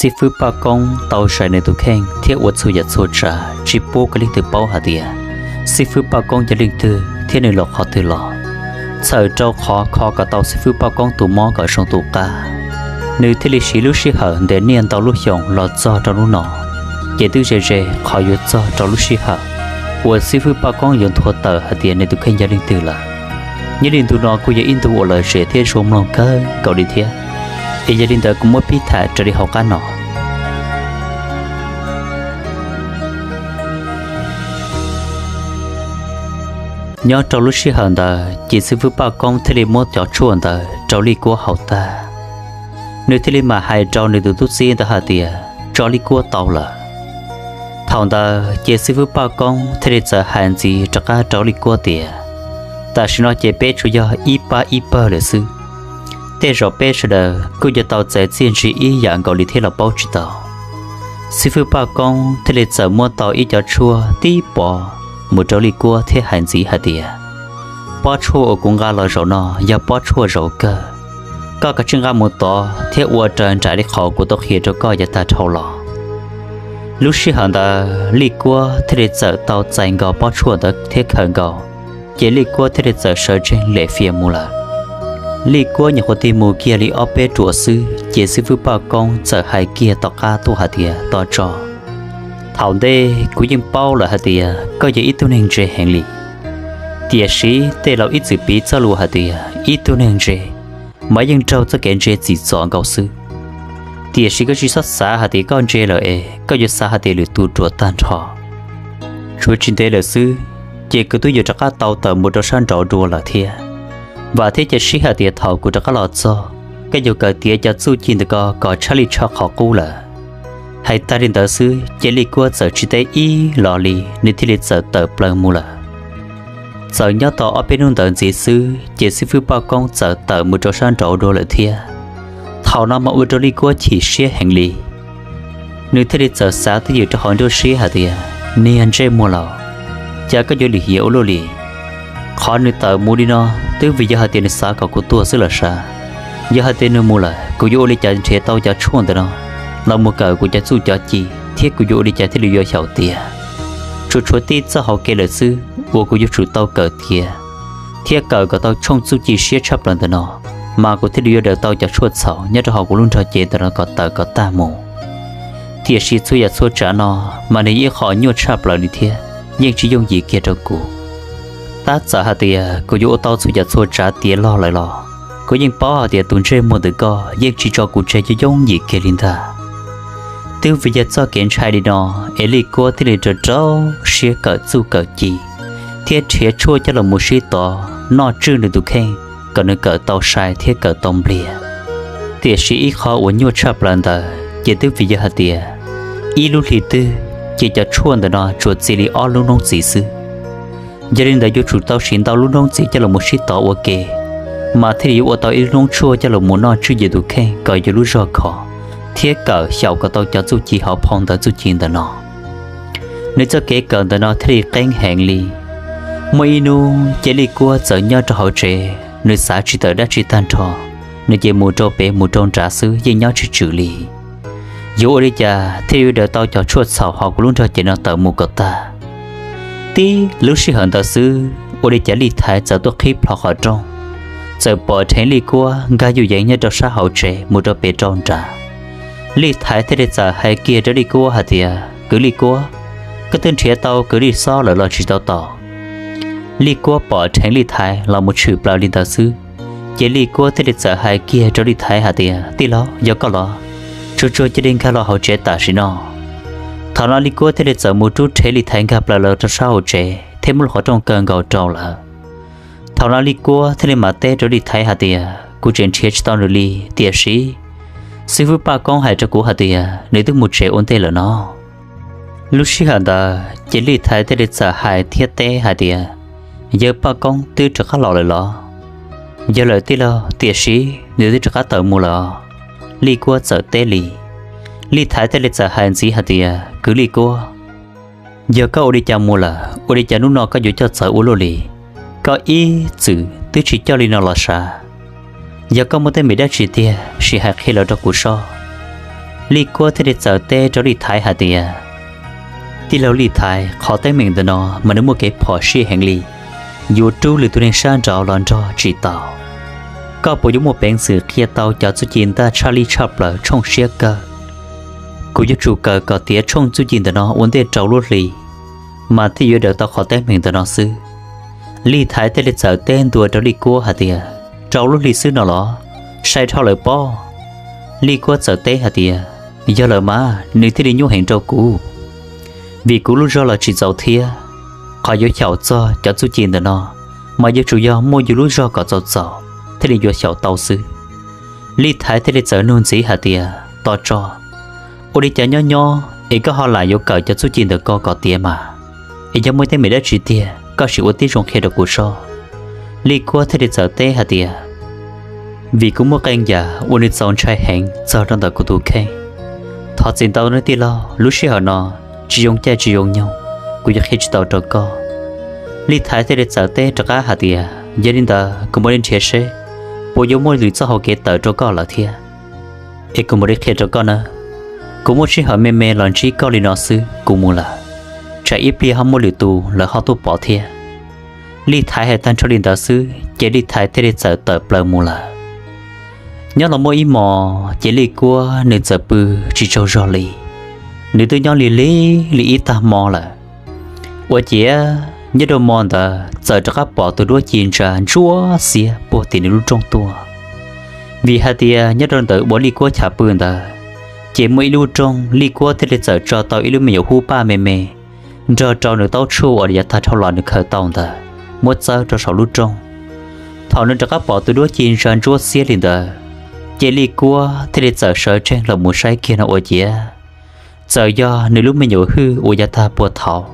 Xib fwb Paj Koob tau zais nws tus kheej thiab ua txhua yam txhua tsav tsis pub kom leej twg paub hais tias xib fwb Paj Koob yog leej twg thiab nws los qhov twg los. Txhawm rau qhov kho kom tau xib fwb Paj Koob tus mob kom zoo tus qab, nws thiaj li siv lub sij hawm ntev niaj ntau lub xyoo los txog rau hnub no, ces twb ze ze qhov yuav txog rau lub sij hawm uas xib fwb Paj Koob yuav nthuav tawm hais tias nws tus kheej yog leej twg lawm. Nyob li ntu no kuj yog ib ntu uas lom zem thiab zoo mloog kawg nkaus li thiab, es yog li ntawd kuv muab pib tham raws li hauv qab no. Nyob rau lub sij hawm ntawd ces xib fwb Paj Koob thiaj li muab cov tshuaj ntawd rau Lij Kuab haus tag, nws thiaj li mam hais rau nws tus tub txib ntawd hais tias tso Lij Kuab tau lawm. Thaum ntawd ces xib fwb Paj Koob thiaj li txawm hais ntxiv rov qab rau Lij Kuab tias, tam sim no ces peb tsuas yog ib pab ib pawg lawm xwb. Tej zaum peb sawv daws kuj yuav tau txav txiaj ntsig ib yam nkaus li thiab los paub tsis tau. Xib fwb Paj Koob thiaj li txawm muab tau ib cov tshuaj tib pov mus rau Lij Kuab thiab hais ntxiv hais tias, pob tshuaj uas kuv nqa los zaum no yog pob tshuaj zaum kawg. Koj kav tsij nqa mus tov thiab ua raws nraim li qhov kuv tau qhia rau koj yav tag dhau los. Lub sij hawm ntawd Lij Kuab thiaj li txawm tau txais nkaus pob tshuaj ntawd thiab khaws nkaus, ces Lij Kuab thiaj li txawm sawv tsees lem fias mus lawm. Lij Kuab nyuam qhuav tig mus kiag li ob peb ruam xwb ces xib fwb Paj Koob txawm hais kiag tom qab tuaj hais tias, tos tso, thaum ntej kuv yeej paub lawm hais tias koj yog ib tug neeg ntse heev li. Tiam sis tej laus ib txwm piv txoj lus hais tias ib tug neeg ntse mas yeej raug txoj kev ntse txim txom nkaus xwb. Tiam sis koj tsis txhob xav hais tias koj ntse lawm es koj yuav xav hais tias lwm tus ruam tag nrho. Tshuav tsis ntev lawm xwb, ces kuv twb yuav rov qab tau tawm mus rau sab nraud dua lawm thiab. Vam thiab cia siab hais tias thaum kuv rov qab los txog, koj yuav kawm tiav cov txuj ci ntawm ko kom tshaj lij tshaj qhov qub lawm. Hais tag li ntawd xwb ces Lij Kuab txawm tsis teb ib los li, nws thiaj li txawm tawm plaws mus lawm. Txawm nyob tau ob peb hnub ntawd ntxiv xwb ces xib fwb Paj Koob txawm tawm mus rau sab nraud dua lawm thiab. Thaum no mas ua rau Lij Kuab chim siab heev li. Nws thiaj li txawm xav twj ywm rau hauv nruab siab hais tias, niag ntsej muag laus, cas koj yuav lim hiam ua luaj li. Qhov nws tawm mus li no twb vim yog hais tias nws xav kom kuv tuag xwb los sav. Yog hais tias nws mus lawm kuv yuav ua li cas nrhiav tau cov tshuaj ntawm no los mus kawm kuv cov txuj cov ci, thiab kuv yuav ua li cas thiaj li yuav xyaum tiav. Tsuas tshuav tib txoj hauv kev lawm xwb uas kuv yuav tsum tau kawm tiav, thiab kawm kom tau tshooj txuj ci siab tshaj plaws ntawm no, mas kuv thiaj li yuav daws tau cov tshuaj txhaum nyob rau hauv kuv lub nrog cev ntawm no kom tawm kom tag mus. Tiam sis txhua yam txhua tsav no mas nws yog ib qho nyuaj tshaj plaws li thiab yeej tsis yooj yim kiag rau kuv. Tab txawm hais tias kuv yuav ua tau txhua yam txhua tsav tiav log lawm los kuv yeej paub hais tias tus ntsej muag ntawm koj yeej tsis tso kuv tseg yooj yooj yim kiag li ntag. Twb vim yog txoj kev ntshai li no es Lij Kuab thiaj li rau rau siab kawm txuj kawm ci, thiab nrhiav tshuaj coj los mus sib tov noj tswj nws tus kheej kom nws kawm tau sai thiab kawm tau npliag. Tiam sis ib qho uas nyuaj tshaj plaws ntawd ces twb vim yog hais tias ib lub hli twg ces cov tshuaj ntawm no tsuas txi li ob lub hnub txiv xwb. Yog li ntawd yuav tsum tau siv ntau lub hnub txiv coj los mus sib tov ua ke, mas thiaj li yuav ua tau ib lub hnub tshuaj coj los mus noj tswj yus tus kheej kom yus lub zog khov, thiab kawm xyaum kom tau cov txuj ci hauv phau ntawv txuj ci ntawm no. Nws txoj kev kawm ntawm no thiaj li qeeb heev li. Muaj ib hnub ces Lij Kuab txawm nyob rau hauv tsev, nws xav tsis tawm dab tsi tag nrho, nws ces mus rau pem mus rau nrad xwb yeej nyob tsis tswm li. Yuav ua li cas thiaj yuav daws tau cov tshuaj txhaum hauv kuv lub nrog cev no tawm mus kom tag? Tib lub sij hawm ntawd xwb ua li cas Lij Thaiv txawm tuaj qhib plho qhov rooj, txawm pom dheev Lij Kuab nkag yuj yeev nyob rau sab hauv tsev mus rau pem rau nrad. Lij Thaiv thiaj li txawm hais kiag rau Lij Kuab hais tias, kwv Lij Kuab, koj twb nrhiav tau kwv Lij Xob lawm los tsis tau tau? Lij Kuab pom dheev Lij Thaiv los mus tshwm plaws li ntawd xwb, ces Lij Kuab thiaj li txawm hais kiag rau Lij Thaiv hais tias, tij laug, yog koj los? Tsuag tsuag cia li nkag los hauv tsev tam sim no. Thaum no Lij Kuab thiaj li txawm mus rub rhe Lij Thaiv nkag plaws los rau sab hauv tsev thiab muab lub qhov rooj kaw nkaus rau lawm. Thaum no Lij Kuab thiaj li mam teb rau Lij Thaiv hais tias, kuv tseem nrhiav tsis tau nws li, tiam sis xib fwb Paj Koob hais rau kuv hais tias nws twb mus tsev ua ntej lawm no. Lub sij hawm ntawd ces Lij Thaiv thiaj li txawm hais thiab teb hais tias, yawg Paj Koob twb rov qab los lawm los? Yog lawm tij laug, tiam sis nws twb rov qab tawm mus lawm. Lij Kuab txawm teb li. Lij Thaiv thiaj li txawm hais ntxiv hais tias, kwv Lij Kuab, yog koj ua li cas mus lawm, ua li cas hnub no koj yuav coj txawv ua luaj li? Koj ib txwm twb tsis coj li no los sav. Yog koj muaj teeb meem dab tsi tiag sim hais qhia los rau kuv soj. Lij Kuab thiaj li txawm teb rau Lij Thaiv hais tias, Tij laug Lij Thaiv, qhov teeb meem ntawm no mas nws muaj kev phom sij heev li, yuav rub lwm tus neeg sab nraud los nrog tsis tau. Koj puas yuav muaj peev xwm qhia tau cov txuj ci ntaj tshaj lij tshaj plaws tshooj siab kawg? Kuv yuav tsum kawm kom tiav tshooj txuj ci ntawm no ua ntej rau lub hli, mas thiaj yuav daws tau qhov teeb meem ntawm no xwb. Lij Thaiv thiaj li txawm teb ntua rau Lij Kuab hais tias, Rau lub hli xwb no los? Sai dhau lawm pob. Lij Kuab txawm teb hais tias, Yog lawm mas nws thiaj li nyuaj heev rau kuv, vim kuv lub zog los tsis txaus thiab. Qhov yuav xyaum txog cov txuj ci ntawm no, mas yuav tsum yog muaj yus lub zog kom txaus txaus thiaj li yuav xyaum tau xwb. Lij Thaiv thiaj li txawm nug ntxiv hais tias, Tos tso, ua li cas nyob nyob es koj ho lam yuav kawm cov txuj ci ntawm ko kom tiav mas? Es yog muaj teeb meem dab tsi tiag koj sim ua tib zoo qhia rau kuv soj. Lij Kuab thiaj li txawm teb hais tias, Vim kuv muaj qee yam uas nws txaus ntshai heev txog rau ntawm kuv tus kheej. Thov txim ntau nawb tij laug, lub sij hawm no tsis zoo caij tsis zoo nyoog, kuv yuav qhia tsis tau rau koj. Lij Thaiv thiaj li txawm teb rov qab hais tias, Yog li ntawd kuv mam li nrhiav seb puas yuav muaj lwm txoj hau kev tawm rau koj lawm thiab, es kuv mam li qhia rau koj nawb. Kuv muaj sij hawm me me los ntsib koj li no xwb kuv mus lawm, tsam ib pliag ho muaj lwm tus lawv ho tuaj pom thiab. Lij Thaiv hais tag nrho li ntawd xwb ces Lij Thaiv thiaj li txawm tawm plaws mus lawm. Nyob los muaj ib hmos ces Lij Kuab nws txawm pw tsis tsaug zog li. Nws twb nyob lig lig li ib tag hmo lawm. Ua ciav nyob rau hmo ntawd txawm rov qab pom tus duab ci ntsa ntsuab xiab puag tim nws lub rooj tuaj. Vim hais tias nyob rau ntawm uas Lij Kuab chav pw ntawd, ces muaj ib lub rooj, Lij Kuab thiaj li txawm tso tau ib lub me nyuam hub paj me me nrog rau nws taub tshuaj uas yav tag dhau los nws khaws tau ntawd, muab txawb rau saum lub rooj. Thaum nws rov qab pom tus duab ci ntsa ntsuab xiab li ntawd, ces Lij Kuab thiaj li txawm sawv tsees los mus saib kiag no ua ciav txawm yog nws lub me nyuam hwj uas yav tag puag thaum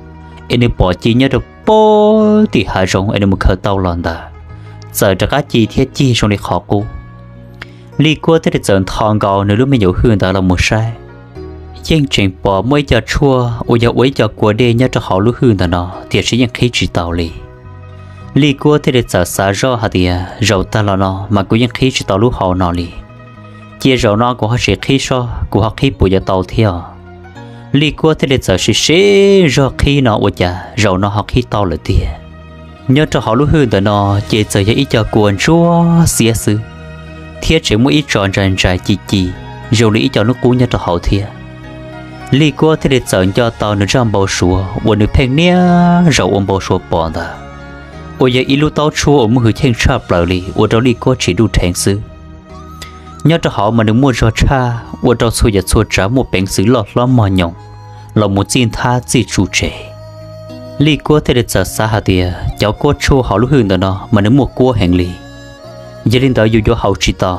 es nws pom ci nyob rau puag tim hav zoov es nws mus khaws tau los ntawd, txawm rov qab ci thiab cig zoo li qhov qub. Lij Kuab thiaj li txawm ntho nkaus nws lub me nyuam hwj ntawd los mus saib, yeej tseem pom muaj ib co tshuaj uas yog ua ib co kua dej nyob rau hauv lub hwj ntawm no tiam sis yeej qhib tsis tau li. Lij Kuab thiaj li txawm xav zoj hais tias, Zaum tag los no mas kuv yeej qhib tsis tau lub hau no li. Cia zaum no kuv ho sim qhib soj, kuv ho qhib puas yuav tau thiab. Lij Kuab thiaj li txawm sim siv zog qhib no ua cas zaum no ho qhib tau lawm tiag. Nyob rau hauv lub hwj ntawm no ces txawm yog ib co kua ntsuab xiab xwb, thiab tseem muaj ib tso ntsais ntsais ci ci zoo li ib co hnub qub nyob rau hauv thiab. Lij Kuab thiaj li txawm nco tau nws zaj npau suav uas nws pheej niaj zaus ua npau suav pom ntawd, uas yog ib lub taub tshuaj uas muaj hwj chim tshaj plaws li ua rau Lij Kuab tsis nruj rheev xwb. Nyob rau hauv mas nws muaj zog tshaj ua rau txhua yam txhua tsav muaj peev xwm loj hlob mog nyoos los mus txij nthab txij tsu tsev. Lij Kuab thiaj li txawm xav hais tias cov kuab tshuaj hauv lub hwj ntawm no mas nws muaj kuab heev li. Yog li ntawd yus yuav haus tsis tau.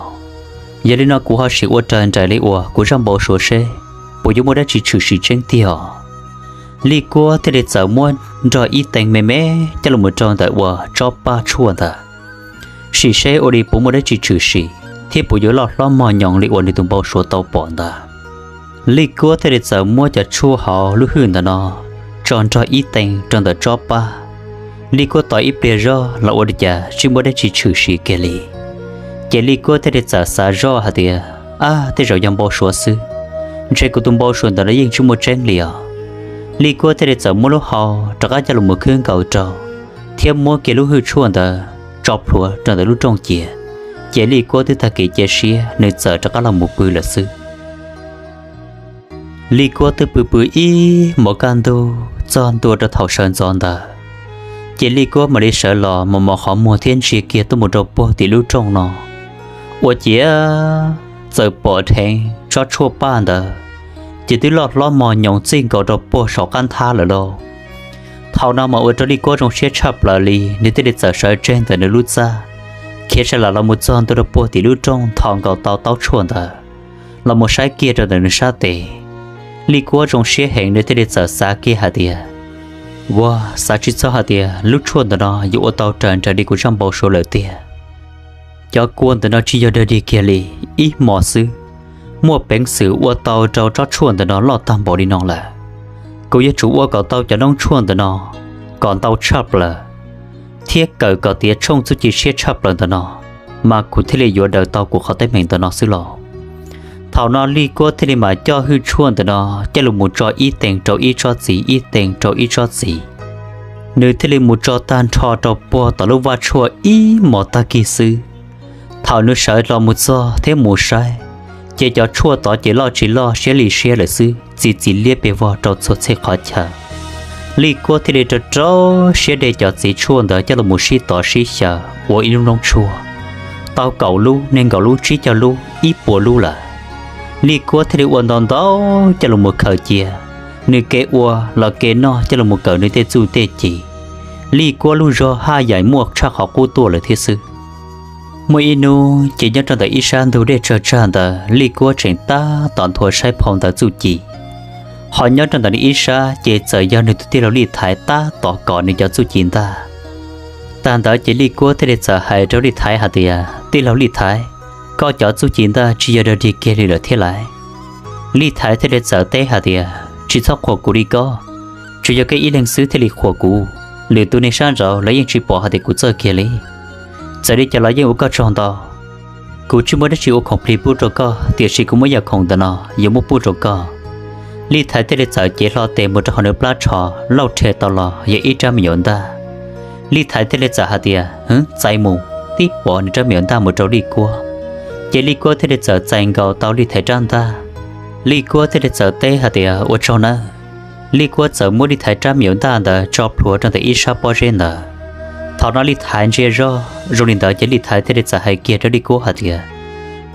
Yog li no kuv ho sim ua raws nraim li uas kuv zaj npau suav seb puas yuav muaj dab tsi tshwm sim tseeb tiag os. Lij Kuab thiaj li txawm muab nrog ib tee me me coj los rau ntawm uas tsob paj tshuaj ntawd, sim seb ua li puas muaj dab tsi tshwm sim thiab puas yuav loj hlob mog nyoos li uas nws tus npau suav tau pom ntawd. Lij Kuab thiaj li txawm muab cov tshuaj hauv lub hwj ntawm no tso nrog ib tee rau ntawm tsob paj. Lij Kuab tos ib pliag zog los ua li cas tsis muaj dab tsi tshwm sim kiag li. Ces Lij Kuab thiaj li txawm xav zoj hais tias, Ab, tej zaum yog npau suav xwb, ntshe kuv tus npau suav ntawm no yeej tsis muaj tseeb li os. Lij Kuab thiaj li txawm muab lub hau rov qab coj los khwb nkaus rau, thiab muab kiag lub hwj tshuaj ntawd tso plhuav rau ntawm lub rooj cia. Ces Lij Kuab twb tag kev cia siab, nws txawm rov qab los mus pw lawm xwb. Lij Kuab twb pw pw ib hmos kaj ntug txog ntua rau thaum sawv ntxov ntawd, ces Lij Kuab mam li sawv los mos mos qhov muag thiab ntsia kiag tuaj mus rau puag tim lub rooj no, ua ciav txawm pom dheev tsob tshuaj paj ntawd ces twb loj hlob mog nyoos txij nkaus rau puag saum qab nthab lawm lauj. Thaum no mas ua rau Lij Kuab zoo siab tshaj plaws li, nws thiaj li txawm sawv tsees ntawm nws lub txaj, khiav sab laj los mus txog ntua rau puag tim lub rooj, nthos nkaus tau taub tshuaj ntawd los mus saib kiag rau ntawm nws sab tes. Lij Kuab zoo siab heev, nws thiaj li txawm xav kiag hais tias, Ua, xav tsis txog hais tias lub tshuaj ntawm no yuav ua tau raws nraim li kuv zaj npau suav lawm tiag. Cov kua ntawm no tsis yog dog dig kiag li, ib hmos xwb muaj peev xwm ua tau rau tsob tshuaj ntawm no loj tag npaum li no lawm. Kuv yuav tsum ua kom tau cov noob tshuaj ntawm no kom ntau tshaj plaws, thiab kawm kom tiav tshooj txuj ci siab tshaj plaws ntawm no, mas kuv thiaj li yuav daws tau kuv qhov teeb meem ntawm no xwb lauj. Thaum no Lij Kuab thiaj li mam coj hwj tshuaj ntawm no coj los mus tso ib tees rau ib tsob txiv, ib tees rau ib tsob txiv. Nws thiaj li mus tso tag nrho rau puag tom lub vaj tshuaj ib hmos tag kis xwb. Thaum nws sawv los mus txog thiab mus saib, ces cov tshuaj tod ces loj tsis loj siab li siab lawm xwb, txi txiv liab pes vog rau txhua txhia qhov chaw. Lij Kuab thiaj li rau rau siab de cov txiv tshuaj ntawd coj los mus sib tov sib xyaw ua ib lub noob tshuaj, tau kaum lub, nees nkaum lub, tsib caug lub, ib puas lub lawm. Lij Kuab thiaj li ua ntau ntau coj los mus khaws cia, nws kev ua los kev noj coj los mus kawm nws tej txuj tej ci. Lij Kuab lub zog haj yam muaj tshaj qhov qub tuaj lawm thiab xwb. Muaj ib hnub ces nyob rau ntawm ib sab ntug dej tsawg tsag ntawd Lij Kuab tseem tab tom nthuav saib phau ntawv txuj ci, ho nyob rau ntawm nws ib sab ces txawm yog nws tus tij laug Lij Thaiv tab tom kov nws cov txuj ci ntaj. Tag ntawd ces Lij Kuab thiaj li txawm hais rau Lij Thaiv hais tias, Tij laug Lij Thaiv, koj cov txuj ci ntaj tsis yog dog dig kiag li lawm thiab lauj? Lij Thaiv thiaj li txawm teb hais tias, Tsis txhob qhuas kuv li koj, tsuas yog koj ib leeg xwb thiaj li qhuas kuv, lwm tus neeg sab nraud lawv yeej tsis pom hais tias kuv txawj kiag li. Txawm li cas los yeej ua koj tsaug ntau. Kuv tsis muaj dab tsi ua khoom plig pub rau koj, tiam sis kuv muaj yam khoom ntawm no yuav muab pub rau koj. Lij Thaiv thiaj li txawm cev hlo tes mus rau hauv nws plab tsho, lauj rhe tau los yog ib rab me nyuam ntaj. Lij Thaiv thiaj li txawm hais tias, Hwv, txais mus. Tib pov nws rab me nyuam ntaj mus rau Lij Kuab, ces Lij Kuab thiaj li txawm txais nkaus tau Lij Thaiv rab ntaj. Lij Kuab thiaj li txawm teb hais tias, Ua tsaug nawb. Lij Kuab txawm muab Lij Thaiv rab me nyuam ntaj ntawd tso plhuav rau ntawm ib sab pob zeb ntawd. Thaum no Lij Thaiv ntsia zog zoo li ntawd ces Lij Thaiv thiaj li txawm hais kiag rau Lij Kuab hais tias,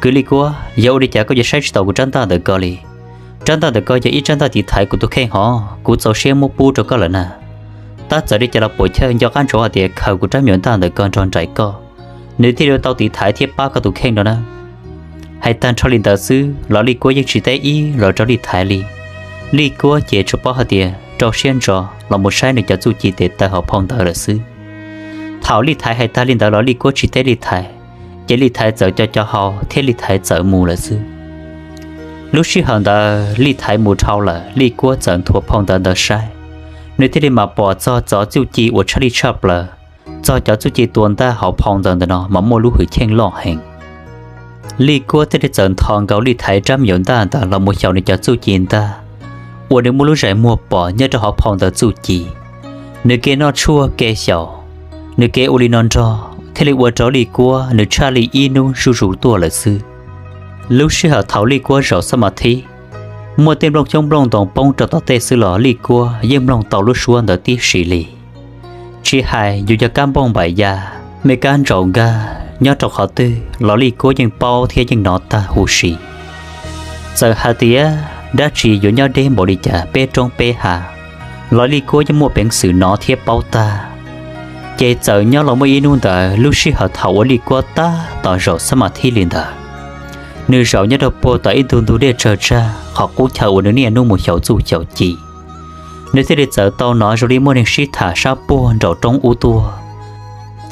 Kwv Lij Kuab, yog ua li cas koj yuav saib tsis taus kuv rab ntaj ntawm ko li? Rab ntaj ntawm ko yog ib rab ntaj tiv thaiv kuv tus kheej hos, kuv txaus siab muab pub rau koj lawm na. Tab txawm li cas los puam chawj nco qab ntsoov hais tias khaws kuv rab me nyuam ntaj ntawm ko nrog nraim koj, nws thiaj li tau tiv thaiv thiab pab koj tus kheej no na. Hais tag nrho li ntawd xwb los Lij Kuab yeej tsis teb ib los rau Lij Thaiv li. Lij Kuab ces tsuas paub hais tias rau siab ntso los mus saib nws cov txuj ci tes taw hauv phau ntawv lawm xwb. Thaum Lij Thaiv hais tag li ntawd los Lij Kuab tsis teb Lij Thaiv, ces Lij Thaiv txawm co co hau thiab Lij Thaiv txawm mus lawm xwb. Lub sij hawm ntawd Lij Thaiv mus dhau lawm, Lij Kuab txawm nthuav phau ntawv ntawd saib, nws thiaj li mam pom txog cov txuj ci uas tshaj lij tshaj plaws. Txog cov txuj ci tua ntaj hauv phau ntawv ntawm no mas muaj lub hwm cheej loj heev. Lij Kuab thiaj li txawm nthos nkaus Lij Thaiv rab me nyuam ntaj ntawd los mus xyaum nws cov txuj ci ntaj uas nws muaj lub zais muag pom nyob rau hauv phau ntawv txuj ci. Nws kev noj tshuaj kev xyaum, nws kev ua li no nrog thiaj li ua rau Lij Kuab nws tshaj li ib hnub zuj zus tuaj lawm xwb. Lub sij hawm thaum Lij Kuab zaum xab mas thib, muaj tej nplooj xyoob nplooj ntoos poob rau tom tej xwb los Lij Kuab yeej mloog tau lub suab ntawd tib si li. Tsis hais yus yog kab npauj npaim ya, me kab ntsaum nkag nyob rau qhov twg los Lij Kuab yeej paub thiab yeej hnov tag huv si. Txawm hais tias dab tsi yuav nyob deb npaum li cas peb roob peb hav los Lij Kuab yeej muaj peev xwm hnov thiab paub tag. Ces txawm nyob los muaj ib hnub ntawd lub sij hawm thaum uas Lij Kuab tab tom zaum xab mas thib li ntawd, nws zaum nyob rau puag tom ib tug ntug dej tsawg tsag qhov qub chaw uas nws niaj hnub mus xyaum txuj xyaum ci. Nws thiaj li txawm tau hnov zoo li muaj neeg sib tham sab puag nraum roob ub tuaj.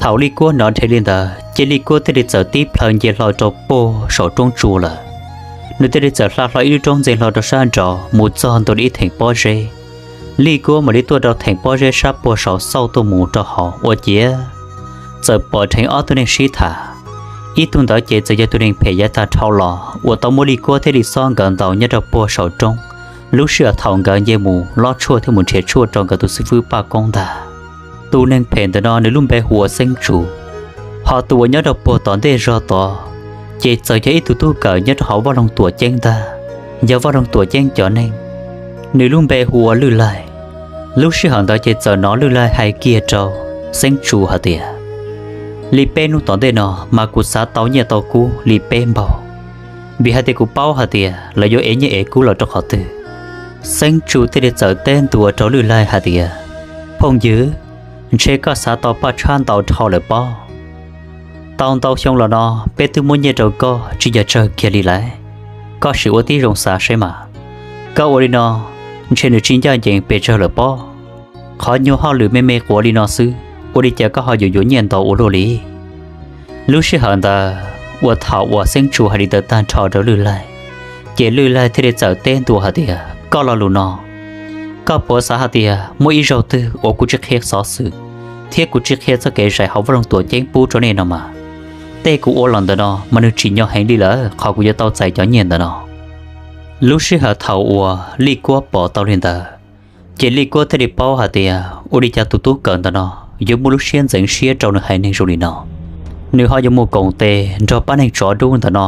Thaum Lij Kuab hnov nrhe li ntawd ces Lij Kuab thiaj li txawm tib plhaw nce hlo rau puag saum roob tsua lawm. Nws thiaj li txawm hla hlo ib lub roob ntxiv hlo rau sab nraud mus txog ntua li ib theem pob zeb. Lij Kuab mam li tuaj rau theem pob zeb sab puag saum xauj tuaj mus rau hauv ua ciav txawm pom dheev ob tug neeg sib tham. Ib tug ntawd ces txawm yog tus neeg phem yav tag dhau los uas tau muab Lij Kuab thiab Lij Xob nkawd ntaus nyob rau puag saum roob lub sij hawm thaum nkawd nce mus lob tshuaj thiab mus nrhiav tshuaj rau nkawd tus xib fwb Paj Koob ntag. Tus neeg phem ntawm no nws lub npe hu ua Xeeb Tsu, ho tus uas nyob rau puag tom ntej zog tod ces txawm yog ib tug tub kawm nyob rau hauv Vaj Loog Tuam Ceeb ntag, yog Vaj Loog Tuam Ceeb cov neeg. Nws lub npe hu ua Lwj Laig. Lub sij hawm ntawd ces txawm hnov Lwj Laig hais kiag rau Xeeb Tsu hais tias, Li peb hnub tom ntej no mas kuv xav tau nyiaj tau kub li peb npaug, vim hais tias kuv paub hais tias lawv yuav ev nyiaj ev kub los rau qhov twg. Xeeb Tsu thiaj li txawm teb ntua rau Lwj Laig hais tias, Phooj ywg, ntshe koj xav tau paj tshab ntau dhau lawm pob. Tau ntau xyoo los no peb twb muab nyiaj rau koj tsis yog tsawg kiag li lawm, koj sim ua tib zoo xav saib mas. Koj ua li no ntshe nws tsis ncaj ncees pes tsawg lawm pob. Qhov nyuag hauj lwm me me quav li no xwb ua li cas koj ho yuav yuav nyiaj ntau ua luaj li? Lub sij hawm ntawd uas thaum uas Xeeb Tsu hais li ntawd tag nrho rau Lwj Laig, ces Lwj Laig thiaj li txawm teb ntua hais tias, Koj lo lus no, koj puas xav hais tias muaj ib zaug twg uas kuv tsis qhia xov xwm thiab kuv tsis qhia txoj kev zais hauv Vaj Loog Tuam Ceeb pub rau nej no mas, tej kuv ua los ntawm no mas nws tsim nyog heev li lawm qhov kuv yuav tau txais cov nyiaj ntawm no. Lub sij hawm thaum uas Lij Kuab pom tau li ntawd, ces Lij Kuab thiaj li paub hais tias ua li cas tus tub kawm ntawm no yuav muaj lub siab ntxeev siab rau nws haiv neeg zoo li no. Nws ho yuav mus koom tes nrog pab neeg tsov dub ntawm no,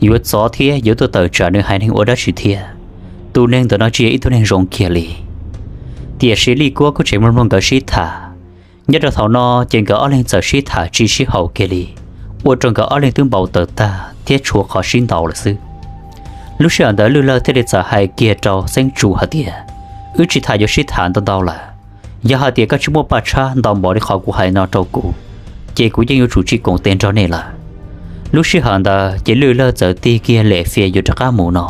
yuav txov thiab yuav tuaj tawm tsam nws haiv neeg ua dab tsi thiab. Tus neeg ntawm no tsis yog ib tug neeg zoo kiag li. Tiam sis Lij Kuab kuj tseem mloog mloog nkawd sib tham. Nyob rau thaum no ces nkawd ob leeg txawm sib tham tsis sib haum kiag li, ua rau nkawd ob leeg twb npau taws tag thiab tshuav qhov sib ntaus lawm xwb. Lub sij hawm ntawd Lwj Lawg thiaj li txawm hais kiag rau Xeeb Tsu hais tias, Wb tsis tham yuav sib tham ntau ntau lawm. Yog hais tias koj tsis muaj paj tshab ntau npaum li qhov kuv hais no rau kuv, ces kuv yeej yuav tsum tsis koom tes nrog nej lawm. Lub sij hawm ntawd ces Lwj Lawg txawm tig kiag lem fias yuav rov qab mus no,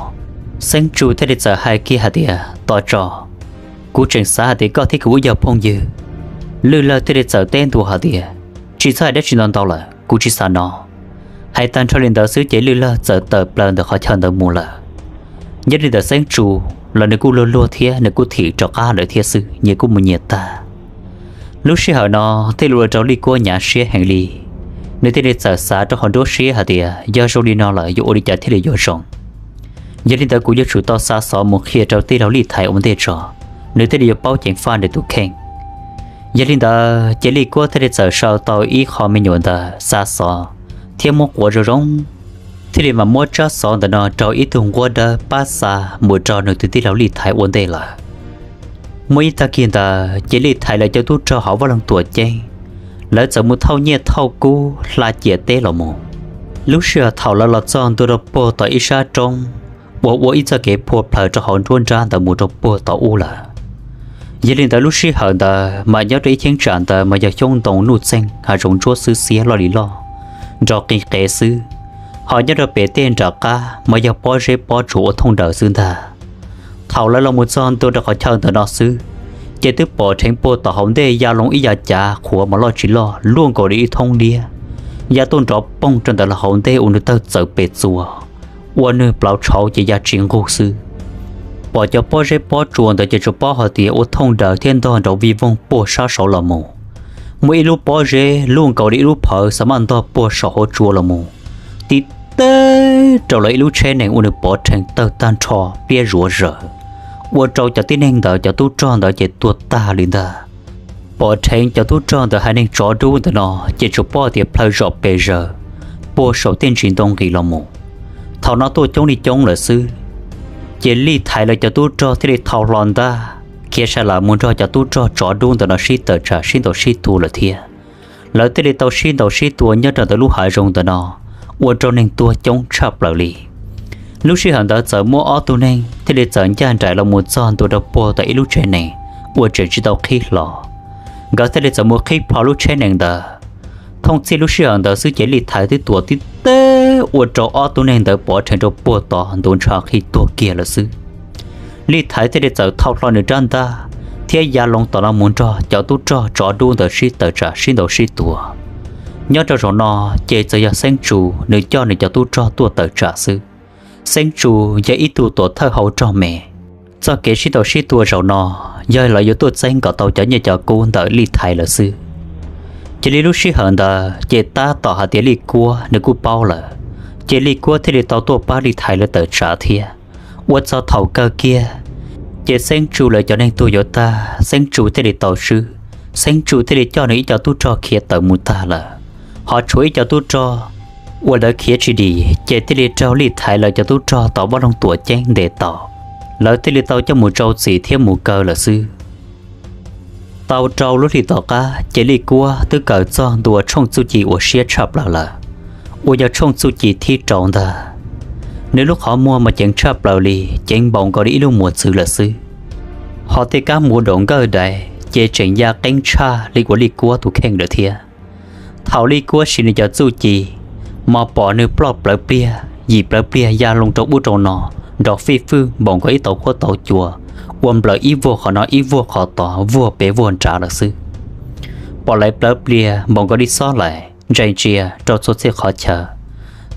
Xeeb Tsu thiaj li txawm hais kiag hais tias, Tos tso, kuv tseem xav hais tias koj thiab kuv wb yog phooj ywg. Lwj Lawg thiaj li txawm teb ntua hais tias, Tsis txhob hais dab tsi ntau ntau lawm, kuv tsis xav no. Hais tag nrho li ntawd xwb ces Lwj Lawg txawm tawm plaws ntawm qhov chaw ntawd mus lawm. Nyob li ntawm Xeeb Tsu los nws kuj luag luag thiab nws kuj thim rov qab lawm thiab xwb, nyias kuj mus nyias tag. Lub sij hawm no thiaj li ua rau Lij Kuab hnyav siab heev li. Nws thiaj li txawm xav rau hauv nruab siab hais tias, Yog zoo li no lawm yuav ua li cas thiaj li yuav zoo? Yog li ntawd kuv yuav tsum tau xa xov mus qhia rau tij laug Lij Thaiv ua ntej tso, nws thiaj li yuav paub ceev faj nws tus kheej. Yog li ntawd ces Lij Kuab thiaj li txawm sau tau ib qho me nyuam ntawd xa xov thiab muab quav zoo zoo, thiaj li mam muab tsab xov ntawm no rau ib tug nquab dawb pab xa mus rau nws tus tij laug Lij Thaiv ua ntej lawm. Muaj ib tag kis ntawd ces Lij Thaiv lawv cov tub rog hauv Vaj Loog Tuam Ceeb, lawv txawm mus thauj nyiaj thauj kub hla ciam teb los mus. Lub sij hawm thaum lawv los txog ntua rau puag tom ib sab roob uas ua ib txoj kev phua plhaws rau hauv nruab nrab ntawd mus rau puag tom ub lawm. Yog li ntawd lub sij hawm ntawd mas nyob rau ib cheeb tsam ntawd mas yog xyoob ntoo nuj txeeg hav zoov ntsuab xwb xiab loj li loj, nrov qis qev xwb. Ho nyob rau pem tej nram qab mas yog pob zeb pob tsuas ua thooj daws xwb ntag. Thaum lawv los mus txog ntua rau qhov chaw ntawm no xwb, ces twb pom dheev puag tom hauv ntej ya loo ib yav cav qhuav mas loj tsis loj luaj nkaus li ib thoob liab, ya tuaj nrov poog rau ntawm lawv hauv ntej ua nws tawg txawv pes txuas, ua nws plauv tshauv ces ya tsis nqug xwb. Pom cov pob zeb pob tsuas ntawd ces tsuas paub hais tias ua thooj daws thiab ntog nrov vij voog puag sab saud los mus. Muaj ib lub pob zeb luaj nkaus li ib lub phawv xav maj ntog puag saum hauv tsua los mus, tib teb rau lawv ib lub tsheb nees ua nws pov rhees tawg tag nrho, pliab zuav zaws, ua rau cov tib neeg ntawd cov tub rog ntawd ces tuag tag li ntag. Pom dheev cov tub rog ntawd haiv neeg tsov dub ntawm no ces tsuas paub tias plhaw zom pes zaws puag saum tej ntsis ntoo nqis los mus. Thaum no tuaj coob li coob lawm xwb, ces Lij Thaiv lawv cov tub rog thiaj li thau hlo ntaj khiav sa lam mus nrog cov tub rog tsov dub ntawm no sib tawm tsam sib ntaus sib tua lawm thiab. Lawv thiaj li tau sib ntaus sib tua nyob rau ntawm lub hav zoov ntawm no, ua rau neeg tuag coob tshaj plaws li. Lub sij hawm ntawd txawm muaj ob tug neeg thiaj li txawm ncaj nraim los mus txog ntua rau puag tom ib lub tsheb nees uas tseem tsis tau qhib hlo. Nkawd thiaj li txawm mus qhib plho lub tsheb nees ntawd. Thooj txhij lub sij hawm ntawd xwb ces Lij Thaiv twb tuam tib teb ua rau ob tug neeg ntawd pov rhees rau puag tod ntuav ntshav qhi tuag kiag lawm xwb. Lij Thaiv thiaj li txawm thau hlo nws rab ntaj thiab ya loo tom no mus nrog cov tub rog tsov dub ntawd sib tawm tsam sib ntaus sib tua. Nyob rau zaum no ces txawm yog Xeeb Tsu nws coj nws cov tub rog tuaj tawm tsam xwb. Xeeb Tsu yog ib tug tuam thawj hauv rog me. Txoj kev sib ntaus sib tua zaum no yog lawv yuav tuaj txeeb kom tau cov nyiaj cov kub ntawm Lij Thaiv lawm xwb. Cia li lub sij hawm ntawd ces tab tom hais tias Lij Kuab nws kuj paub lawm, ces Lij Kuab thiaj li tau tuaj pab Lij Thaiv lawv tawm tsam thiab. Ua txog thaum kawg kiag, ces Xeeb Tsu lawv cov neeg tuag yuav tag, Xeeb Tsu thiaj li tau swb. Xeeb Tsu thiaj li coj nws ib co tub rog khiav tawm mus tag lawm, ho tshuav ib co tub rog uas lawv khiav tsis dim ces thiaj li raug Lij Thaiv lawv cov tub rog tom Vaj Loog Tuam Ceeb ntes tau. Lawv thiaj li tau coj mus rau txim thiab mus kaw lawm xwb. Tau rau lub hlis tom qab ces Lij Kuab twb kawm txog ntua tshooj txuj ci uas siab tshaj plaws lawm, uas yog tshooj txuj ci thib rau ntag. Nws lub qhov muag mas ceev tshaj plaws li, ceev npaum nkaus li ib lub muas txwv lawm xwb. Ho tej kab muv daum nkawj daiv ces tseem ya qeeb tshaj li uas Lij Kuab tus kheej lawm thiab. Thaum Lij Kuab siv nws cov txuj ci, mas pom nws ploj plawv pliag yim plawv pliag ya loo rau ub rau no, nrov fij fwj npaum nkaus ib tauv huab tauv cua, ua nplawm ib vuag qhov no ib vuag qhov tod, vuag pem vuag nrad lawm xwb. Pom lawv plawv pliag npaum nkaus li xob laim ntsais ntsia rau txhua txhia qhov chaw.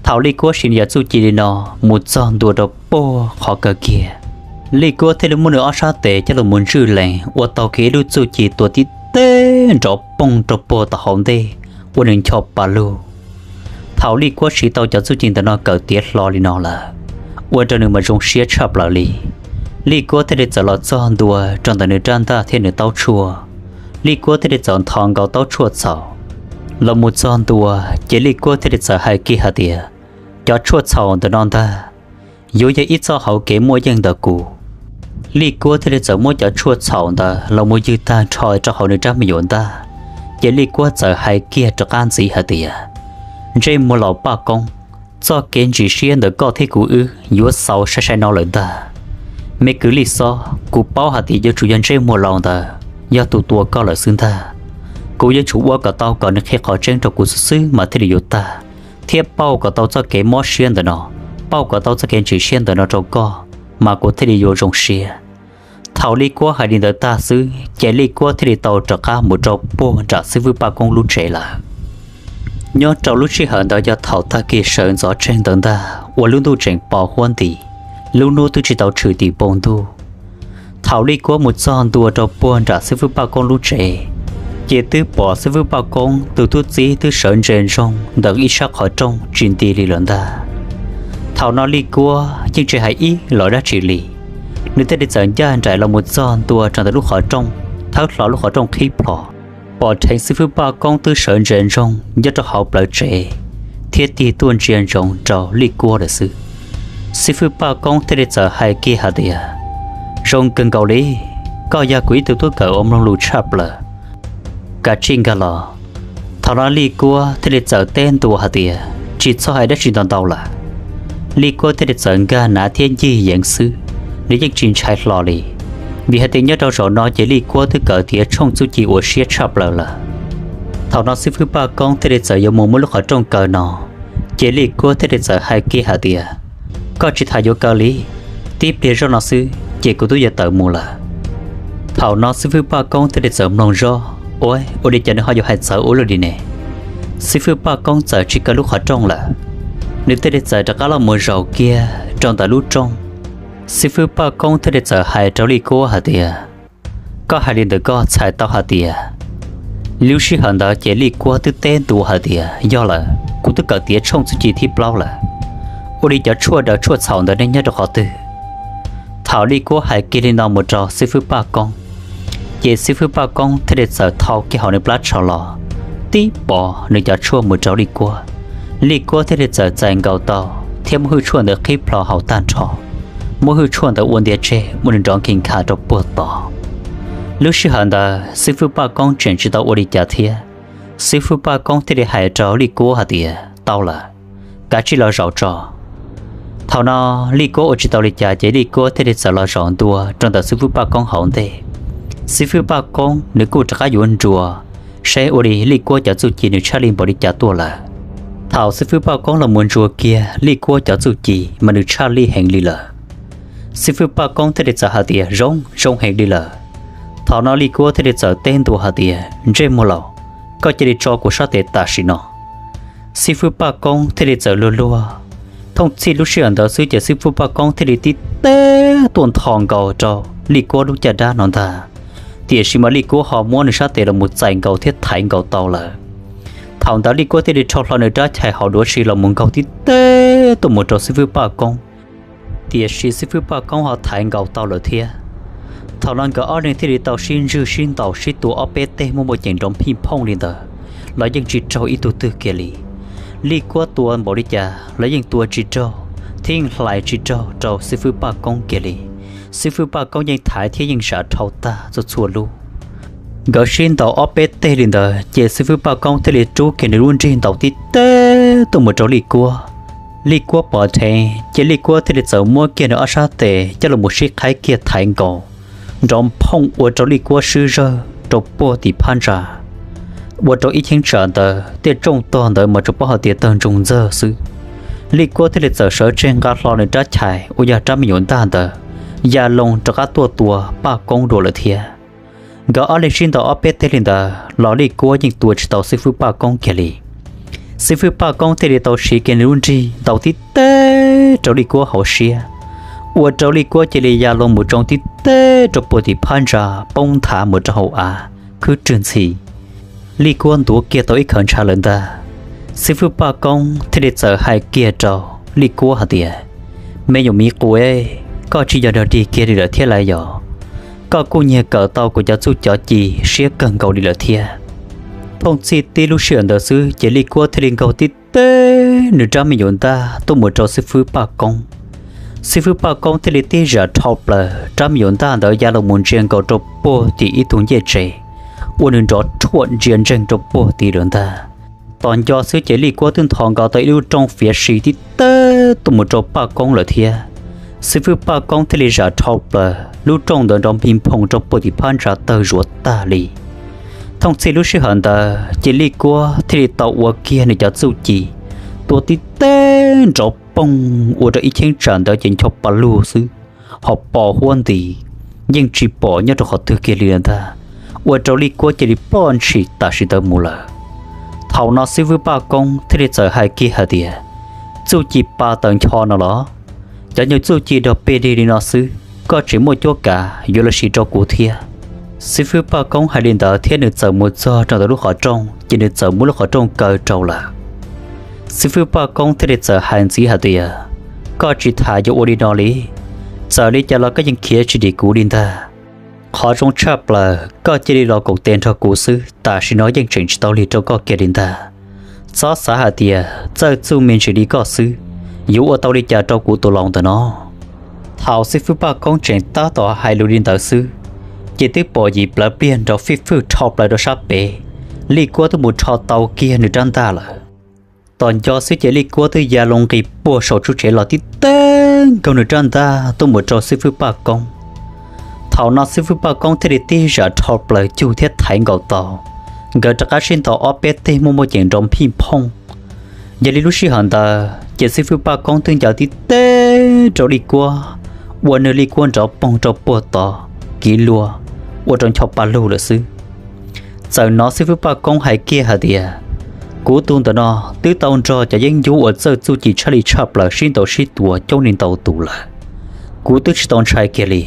Thaum Lij Kuab siv nws cov txuj ci li no mus txog ntua rau puag qhov kawg kiag, Lij Kuab thiaj li muab nws ob sab tes coj los mus ntswj lees ua tau kiag ib lub txuj ci tua tib teb nrov poog rau puag tom hauv ntej, ua nws ncho pa lug. Thaum Lij Kuab siv tau cov txuj ci ntawm no kawm tiav hlo li no lawm, ua rau nws mas zoo siab tshaj plaws li. Lij Kuab thiaj li txawm los txog ntua rau ntawm nws rab ntaj thiab nws taub tshuaj. Lij Kuab thiaj li txawm ntho nkaus taub tshuaj txhaum los mus txog ntua, ces Lij Kuab thiaj li txawm hais kiag hais tias, cov tshuaj txhaum ntawm no ntag, yuav yog ib txoj hauv kev muaj yeej ntawm kuv. Lij Kuab thiaj li txawm muab cov tshuaj txhaum ntawd los mus ywg tag nrho rau hauv nws rab me nyuam ntaj, ces Lij Kuab txawm hais kiag rov qab ntxiv hais tias, ntsej muag laus Paj Koob, txoj kev ntsis siab ntawm koj thiab kuv wb yuav xaus sai sai no lawm ntag. Me kwv Lij Xob, kuv paub hais tias yuav tsum yog ntsej muag laus ntawd yog tus tua koj lawm xwb ntag. Kuv yuav tsum ua kom tau kom nws qhia qhov tseeb rau kuv xwb xwb mas thiaj li yuav tag, thiab pauj kom tau txoj kev mob siab ntawm no, pauj kom tau txoj kev ntsis siab ntawm no rau koj, mas kuv thiaj li yuav zoo siab. Thaum Lij Kuab hais li ntawd tag xwb ces Lij Kuab thiaj li tau rov qab mus rau puag nram xib fwb Paj Koob lub tsev lawm. Nyob rau lub sij hawm ntawd yog thaum tag kis sawv ntxov tseg ntawd ntag uas lub ntuj tseem pos huab nti, lub hnub twb tsis tau tshwm tim npoo ntuj. Thaum Lij Kuab mus txog ntua rau puag nram xib fwb Paj Koob lub tsev, ces twb pom xib fwb Paj Koob tus tub txib twb sawv ntse ntsoog ntawm ib sab qhov rooj tsis nti li lawm ntag. Thaum no Lij Kuab yeej tsis hais ib los dab tsi li, nws thiaj li txawm ncaj nraim los mus txog ntua rau ntawm lub qhov rooj, thawb hlo lub qhov rooj qhib plho, pom dheev xib fwb Paj Koob twb sawv ntse ntsoog nyob rau hauv plawv tsev thiab tig tuaj ntsia ntsoov rau Lij Kuab lawm xwb. Xib fwb Paj Koob thiaj li txawm hais kiag hais tias, zoo kawg nkaus li, koj yog kuv ib tug tub kawm uas mloog lus tshaj plaws, kav tsij nkag los. Thaum no Lij Kuab thiaj li txawm teb ntua hais tias, tsis txhob hais dab tsi ntau ntau lawm. Lij Kuab thiaj li txawm nkag nav thiab ncig yeev xwb, nws yeej tsis ntshai hlo li, vim hais tias nyob rau zaum no ces Lij Kuab twb kawm tiav tshooj txuj ci ua siab tshaj plaws lawm. Thaum no xib fwb Paj Koob thiaj li txawm yuav mus muab lub qhov rooj kaw no, ces Lij Kuab thiaj li txawm hais kiag hais tias, koj tsis tas yuav kaw li, tib pliag zoj no xwb ces kuv twb yuav tawm mus lawm. Thaum no xib fwb Paj Koob thiaj li txawm mloog zoj, ua, ua li cas nws ho yuav hais txawv ua luaj li ne? Xib fwb Paj Koob txawm tsis kaw lub qhov rooj lawm, nws thiaj li txawm rov qab los mus zaum kiag rau ntawm lub rooj. Xib fwb Paj Koob thiaj li txawm hais rau Lij Kuab hais tias, koj hais li ntawd koj txhais tau hais tias, lub sij hawm ntawd ces Lij Kuab twb teb ntua hais tias, yog lawm, kuv twb kawm tiav tshooj txuj ci thib plaub lawm. Ua li cov tshuaj daws tshuaj txhaum ntawd nej nyob rau qhov twg? Thaum Lij Kuab hais kiag li no mus rau xib fwb Paj Koob, ces xib fwb Paj Koob thiaj li txawm thau kiag hauv nws plab tsho los, tib pov nws cov tshuaj mus rau Lij Kuab. Lij Kuab thiaj li txawm txais nkaus tau thiab muab hwj tshuaj ntawd qhib plho haus tag nrho, muab hwj tshuaj ntawd ua ntiav tseg ua nws nrov nkig nkhav rau puag tod. Lub sij hawm ntawd xib fwb Paj Koob tseem tsis tau ua li cas thiab, xib fwb Paj Koob thiaj li hais rau Lij Kuab hais tias, tau lawm, kav tsij los zaum tso. Thaum no Lij Kuab ua tsis tau li cas ces Lij Kuab thiaj li txawm los zaum ntua rau ntawm xib fwb Paj Koob hauv ntej. Xib fwb Paj Koob nws kuj rov qab yuav ntsuas saib ua li Lij Kuab cov txuj ci nws tshaj li npaum li cas tuaj lawm. Thaum xib fwb Paj Koob los mus ntsuas kiag Lij Kuab cov txuj ci mas nws tshaj li heev li lawm. Xib fwb Paj Koob thiaj li txawm hais tias, zoo, zoo heev li lawm. Thaum no Lij Kuab thiaj li txawm teb ntua hais tias, ntsej muag laus, koj cia li tso kuv sab tes tam sim no. Xib fwb Paj Koob thiaj li txawm luag luag. Thooj txhij lub sij hawm ntawd xwb ces xib fwb Paj Koob thiaj li tib teb tuaj ntho nkaus rau Lij Kuab lub caj dab no ntag. Tiam sis mas Lij Kuab ho muab nws sab tes los mus txais nkaus thiab thaiv nkaus tau lawm. Thaum ntawd Lij Kuab thiaj li rho hlo nws rab chais hauv duav si los mus nkaug tib teb tuaj mus rau xib fwb Paj Koob. Tiam sis xib fwb Paj Koob ho thaiv nkaus tau lawm thiab. Thaum no nkawd ob leeg thiaj li tau sib ntswj sib ntaus sib tua ob peb teg muaj muaj ceem nrov phij phooj li ntawd los yeej tsis raug ib tug twg kiag li. Lij Kuab tua npaum li cas los yeej tua tsis raug thiab yeej hlais tsis raug rau xib fwb Paj Koob kiag li. Xib fwb Paj Koob yeej thaiv thiab yeej zam dhau tag txhua txhua lub. Nkawd sib ntaus ob peb teg li ntawd ces xib fwb Paj Koob thiaj li rub kiag nws lub nrig ntaus tib teb tuaj mus rau Lij Kuab. Lij Kuab pom dheev ces Lij Kuab thiaj li txawm muab kiag nws ob sab tes coj los mus sib qhaib kiag thaiv nkaus, nrov phooj ua rau Lij Kuab swb zawg rau puag tim phab ntsa. Ua rau ib cheeb tsam ntawd tej rooj tog ntawd mas tsuas paub hais tias tawg ntsoog ntxawg xwb. Lij Kuab thiaj li txawm sawv tseg nqa hlo nws rab chais uas yog rab me nyuam ntaj ntawd ya loo rov qab tuaj tua Paj Koob dua lawm thiab. Nkawd ob leeg sib ntaus ob peb teg li ntawd los Lij Kuab yeej tua tsis tau xib fwb Paj Koob kiag li. Xib fwb Paj Koob thiaj li tau siv kiag nws lub nrig ntaus tib teb rau Lij Kuab hauv siab, ua rau Lij Kuab cia li ya loo mus tsoo tib teb rau puag tim phab ntsa poob nthav mus rau hauv av khwb rwg ntxhi. Lij Kuab ntuav kiag tau ib khaws ntshav lawm ntag. Xib fwb Paj Koob thiaj li txawm hais kiag rau Lij Kuab hais tias, Me nyuam miv qus, koj tsis yog dog dig kiag li lawm thiab lawm yog? Koj kuj nyiag kawm tau kuv cov txuj cov ci siab kawg nkaus li lawm thiab. Thooj txij tib lub sij hawm ntawd xwb ces Lij Kuab thiaj li nkaug tib teg nws rab me nyuam ntaj tuaj mus rau xib fwb Paj Koob. Xib fwb Paj Koob thiaj li tib zam dhau plaws, rab me nyuam ntaj ntawd ya los mus ntsia nkaus rau puag tim ib tug ncej tsev uas nws nrov rhuaj ntsia ntseeg rau puag tim lawm ntag. Tos nco xwb ces Lij Kuab twb nthos nkaus tau ib lub rooj fiav si tib teg tuaj mus rau Paj Koob lawm thiab. Xib fwb Paj Koob thiaj li zam dhau plaws, lub rooj ntawd nrov npig nphoo rau puag tim phab ntsa tawg zuav tag li. Thooj txij lub sij hawm ntawd ces Lij Kuab thiaj li tau ua kiag nws cov txuj ci tua tib teg nrov poog ua rau ib cheeb tsam ntawd ces ncho pa lug xwb, ho pos huab nti, yeej tsis pom nyob rau qhov twg kiag li lawm ntag, ua rau Lij Kuab cia li ploj ntshis tam sim ntawd mus lawm. Thaum no xib fwb Paj Koob thiaj li txawm hais kiag hais tias, txuj ci pa taws ncho no los? Cov nyuag txuj ci dog pes dig li no xwb koj tseem muaj cuab kav yuav los siv rau kuv thiab? Xib fwb Paj Koob hais li ntawd thiab nws txawm mus txog rau ntawm lub qhov rooj ces nws txawm muab lub qhov rooj kaw rau lawm. Xib fwb Paj Koob thiaj li txawm hais ntxiv hais tias, koj tsis tham yuav ua li no li, txawm li cas los koj yeej khiav tsis dim kuv li ntag. Qhov zoo tshaj plaws koj cia li los koom tes nrog kuv xwb, tam sim no yeej tseem tsis tau lig rau koj kiag li ntag. Txhob xav hais tias txawj txuj me ntsis li koj xwb yuav ua tau li cas rau kuv tus laus ntawm no. Thaum xib fwb Paj Koob tseem tab tom hais lus li ntawd xwb, ces twb pom yim plawv pliag nrov fij fwj rho plaws rau sab pem. Lij Kuab twb mus rho tau kiag nws rab ntaj lawm. Tos nco xwb ces Lij Kuab twb ya loo nqis puag saum tsuj tsev los tib teg nkaug nws rab ntaj tuaj mus rau xib fwb Paj Koob. Thaum no xib fwb Paj Koob thiaj li tib zam rho plaws cug thiab thaiv nkaus tau, nkawd rov qab sib ntaus ob peb teg muaj muaj ceem nrov phij phooj. Yog li lub sij hawm ntawd ces xib fwb Paj Koob twb ncaws tib teg rau Lij Kuab, ua nws Lij Kuab nrov poog rau puag tod, kiv luag, ua rau ncho pa lug lawm xwb. Txawm hnov xib fwb Paj Koob hais kiag hais tias, kuv tus ntawm no twb tau nrog cov yeeb ncuab uas txawj txuj ci tshaj li tshaj plaws sib ntaus sib tua coob li ntau tus lawm, kuv twb tsis tau ntshai kiag li.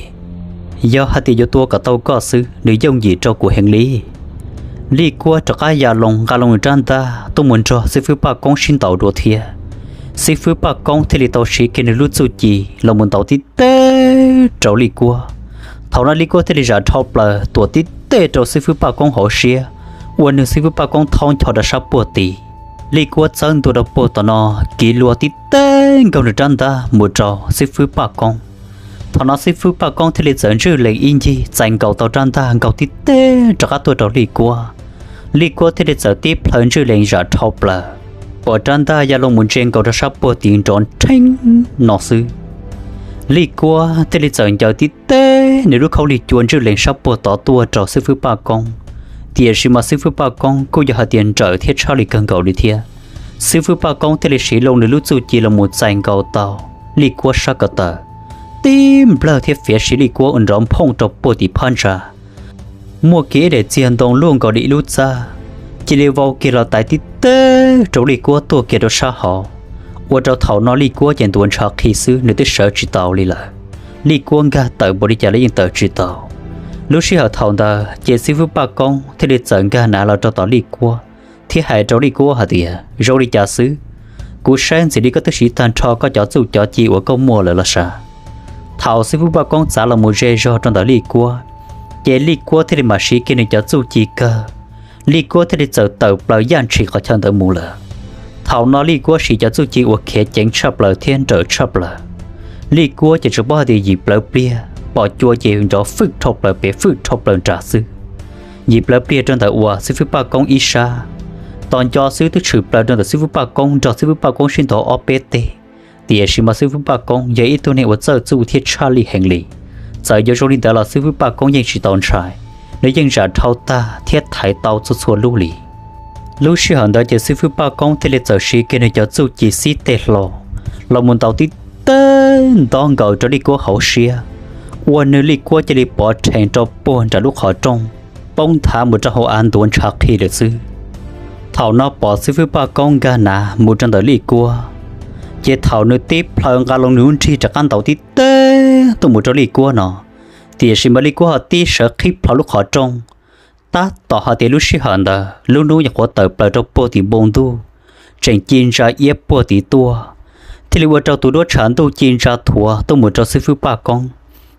Yog hais tias yuav tua kom tau koj xwb nws yooj yim rau kuv heev li. Lij Kuab rov qab ya loo nqa loo nws rab ntaj tuaj mus nrog xib fwb Paj Koob sib ntaus dua thiab. Xib fwb Paj Koob thiaj li tau siv kiag nws lub txuj ci los mus ntaus tib teg rau Lij Kuab. Thaum no Lij Kuab thiaj li zam rho plaws tuam tib teg rau xib fwb Paj Koob hauv siab, ua nws xib fwb Paj Koob thaub ncho rau sab puag tid. Lij Kuab txawb ntua rau puag tom no, kiv luag tib teg nkaug nws rab ntaj mus rau xib fwb Paj Koob. Thaum no xib fwb Paj Koob thiaj li txawm ntswj lees ib ncig txais nkaus tau rab ntaj nkaug tib teg rov qab tuaj rau Lij Kuab. Lij Kuab thiaj li txawm tib plhaw ntswj lees zam rho plaws, pom rab ntaj ya loo mus ntsia nkaus rau sab puag tid nrov nrheeb no xwb. Lij Kuab thiaj li txawm ncaws tib teg nws lub khaub lig cua ntswj lees sab puag tod tuaj rau xib fwb Paj Koob, tiam sis mas xib fwb Paj Koob kuj yog hais tias nrawm thiab tshaj li kawg nkaus li thiab. Xib fwb Paj Koob thiaj li siv loo nws lub txuj ci los mus txais nkaus tau Lij Kuab sab ko taw, tib nplawg thiab fiav siv Lij Kuab ua nrov nphooj rau puag tim phab ntsa. Muaj kiag ib daim txiag ntoo luaj nkaus li ib lub txaj, cia li vau kiag los taiv tib teg rau Lij Kuab tuaj kiag rau sab hauv, ua rau thaum no Lij Kuab ces ntuav ntshav qhi xwb nws twb sawv tsis tau li lawm. Lij Kuab nkag tawm npaum li cas los yeej tawm tsis tau. Lub sij hawm thaum ntawd ces xib fwb Paj Koob thiaj li txawm nkag nav los rau tom Lij Kuab thiab hais rau Lij Kuab hais tias, zoo li cas xwb? Kuv saib ntxim li koj twb siv tag nrho koj cov txuj cov ci uas koj muaj lawm los sav. Thaum xib fwb Paj Koob txav los mus ze zog rau ntawm Lij Kuab, ces Lij Kuab thiaj li mam siv kiag nws cov txuj ci kawg. Lij Kuab thiaj li txawm tawm plaws yaj ntshis qhov chaw ntawd mus lawm. Thaum no Lij Kuab siv cov txuj ci uas khiav ceev tshaj plaws thiab nrawm tshaj plaws. Lij Kuab ces tsuas paub hais tias yim plawv pliag pom cua ces nrov fwj rhau plaws pem fwj rhau plaws nrad xwb. Yim plawv pliag rau ntawm uas xib fwb Paj Koob ib sab, tos nco xwb twb tshwm plaws rau ntawm xib fwb Paj Koob nrog xib fwb Paj Koob sib ntaus ob peb teg. Tiam sis mas xib fwb Paj Koob yog ib tug neeg uas txawj txuj thiab tshaj lij heev li. Txawm yuav zoo li ntawd los xib fwb Paj Koob yeej tsis tau ntshai, nws yeej zam dhau tag thiab thaiv tau txhua txhua lub li. Lub sij hawm ntawd ces xib fwb Paj Koob thiaj li txawm siv kiag nws cov txuj ci xib teg hlo los mus ntaus tib teg nto nkaus rau Lij Kuab hauv siab, ua nws Lij Kuab cia li pov rhees rau puag nram lub qhov rooj, poob nthav mus rau hauv av ntuav ntshav qhi lawm xwb. Thaum no pom xib fwb Paj Koob nkag nav mus rau ntawm Lij Kuab, ces thaum nws tib plhaw nqa loo nws lub nrig rov qab ntaus tib teg tuaj mus rau Lij Kuab no, tiam sis mas Lij Kuab ho tib sawv qhib plho lub qhov rooj. Tab tom hais tias lub sij hawm ntawd lub hnub nyuam qhuav tawm plaws rau puag tim npoo ntuj, tseem ci ntsa iab puag tid tuaj, thiaj li ua rau tus duab tshav ntuj ci ntsa thuav tuaj mus rau xib fwb Paj Koob.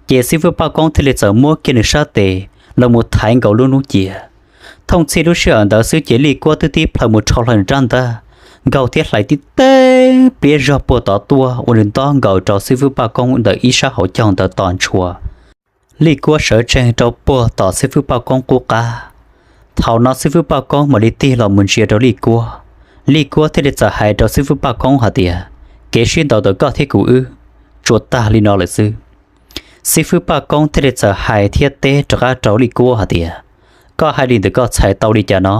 Ces xib fwb Paj Koob thiaj li txawm muab kiag nws sab tes los mus thaiv nkaus lub hnub cia. Thooj txhij lub sij hawm ntawd xwb ces Lij Kuab twb tib plhaw mus rho hlo nws rab ntaj, nkaug thiab hlais tib teg pliab zog puag tod tuaj ua nws ntob nkaus rau xib fwb Paj Koob ntawm ib sab hauv caug ntawd tos ntshua. Lij Kuab sawv tsees rau puag tom xib fwb Paj Koob qub qab. Thaum no xib fwb Paj Koob mam li tig los mus ntsia rau Lij Kuab. Lij Kuab thiaj li txawm hais rau xib fwb Paj Koob hais tias, kev sib ntaus ntawm koj thiab kuv wb tsuas tag li no lawm xwb. Xib fwb Paj Koob thiaj li txawm hais thiab teb rov qab rau Lij Kuab hais tias, koj hais li ntawd koj txhais tau li cas no?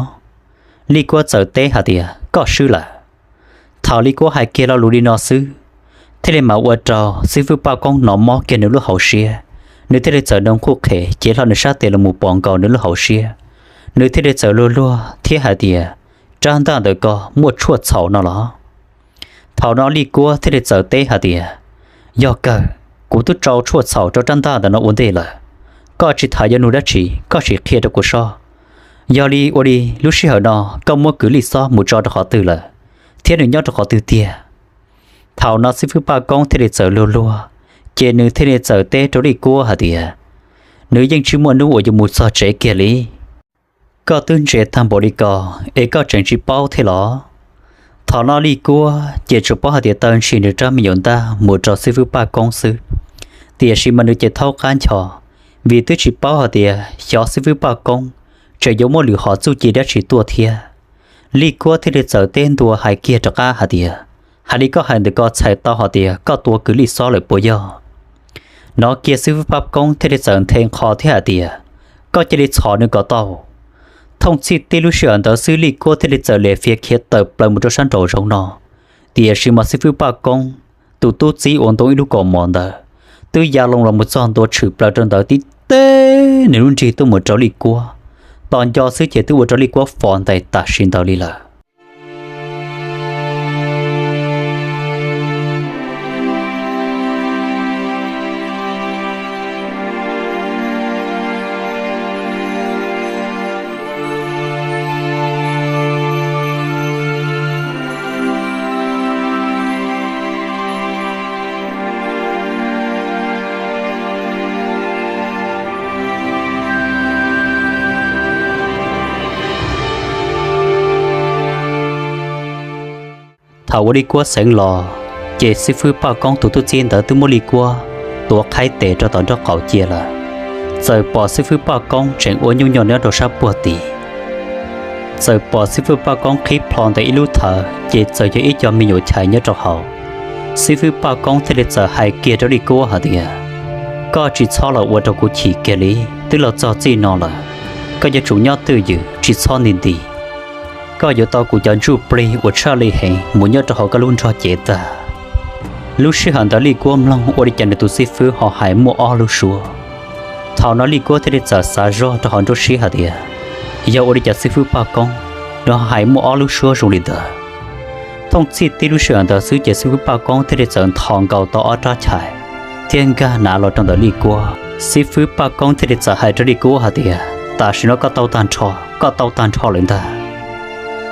Lij Kuab txawm teb hais tias, koj swb lawm. Thaum Lij Kuab hais kiag lo lus li no xwb, thiaj li mam ua rau xib fwb Paj Koob hnov mob kiag nws lub hauv siab. Nws thiaj li txawm noo qhuj qhem cev hlo nws sab tes los mus pos nkaus nws lub hauv siab. Nws thiaj li txawm luag luag thiab hais tias, rab ntaj ntawm koj muaj tshuaj txhaum no los? Thaum no Lij Kuab thiaj li txawm teb hais tias, yog kawg, kuv twb rau tshuaj txhaum rau rab ntaj ntawm no ua ntej lawm. Koj tsis tham yuav nug dab tsi, koj sim qhia rau kuv soj. Yog li ua li lub sij hawm no koj muab kwv Lij Xob mus tso rau qhov twg lawm, thiab nws nyob rau qhov twg tiag? Thaum no xib fwb Paj Koob thiaj li txawm luag luag, ces nws thiaj li txawm teb rau Lij Kuab hais tias, nws yeej tsis muaj hnub uas yuav mus txog tsev kiag li. Koj twb ntse tag npaum li ko es koj tseem tsis paub thiab los? Thaum no Lij Kuab ces tsuas paub hais tias taw ntshis nws rab me nyuam ntaj mus rau xib fwb Paj Koob xwb, tiam sis mas nws ces thaub qab ncho, vim twb tsis paub hais tias xyov xib fwb Paj Koob tseem yuav muaj lwm hom txuj ci dab tsi tuaj thiab. Lij Kuab thiaj li txawm teb ntua hais kiag rov qab hais tias, hais li koj hais ntawm koj txhais tau hais tias koj tua kwv Lij Xob lawm puas yog? Hnov kiag xib fwb Paj Koob thiaj li txawm nthe nqho thiab hais tias, koj cia li txhom nws kom tau. Thooj txhij tib lub sij hawm ntawd xwb Lij Kuab thiaj li txawm lim fiav khiav tawm plaws mus rau sab nraum zoov no. Tiam sis mas xib fwb Paj Koob, tus tub txib uas ntoo ib lub kaus mom ntawd, twb ya loo los mus txog ntua tshwm plaws rau ntawd tib teg nws lub nrig tuaj mus rau Lij Kuab. Tos nco xwb ces twb ua rau Lij Kuab fo ntais tam sim ntawd li lawm. Thaum uas Lij Kuab xeev los, ces xib fwb Paj Koob tus tub txib ntawd twb muab Lij Kuab tuav qhaib tes rau tom nraub qaum cia lawm. Txawm pom xib fwb Paj Koob tseem ua nyuj nyo nyob rau sab puag tid. Txawm pom xib fwb Paj Koob qhib plho ntawm ib lub thawv ces txawm yog ib co me nyuam chais nyob rau hauv. Xib fwb Paj Koob thiaj li txawm hais kiag rau Lij Kuab hais tias, koj tsis txhob los ua rau kuv chim kiag li, twb los txog txij no lawm, koj yuav tsum nyob twj ywm tsis txhob nti nti. Koj yuav tau kuv cov ntsuj plig uas tshaj li heev mus nyob rau hauv koj lub nrog cev tag. Lub sij hawm ntawd Lij Kuab mloog ua li cas nws tus xib fwb ho hais muaj ob lub suab. Thaum no Lij Kuab thiaj li txawm xav zoj rau hauv nruab siab hais tias, yog ua li cas xib fwb Paj Koob nws ho hais muaj ob lub suab zoo li ntawd? Thooj txhij tib lub sij hawm ntawd xwb ces xib fwb Paj Koob thiaj li txawm nthos nkaus tau ob rab chais thiab nkag hnav los rau ntawm Lij Kuab. Xib fwb Paj Koob thiaj li txawm hais rau Lij Kuab hais tias, tam sim no koj tau tag nrho, koj tau tag nrho lawm ntag.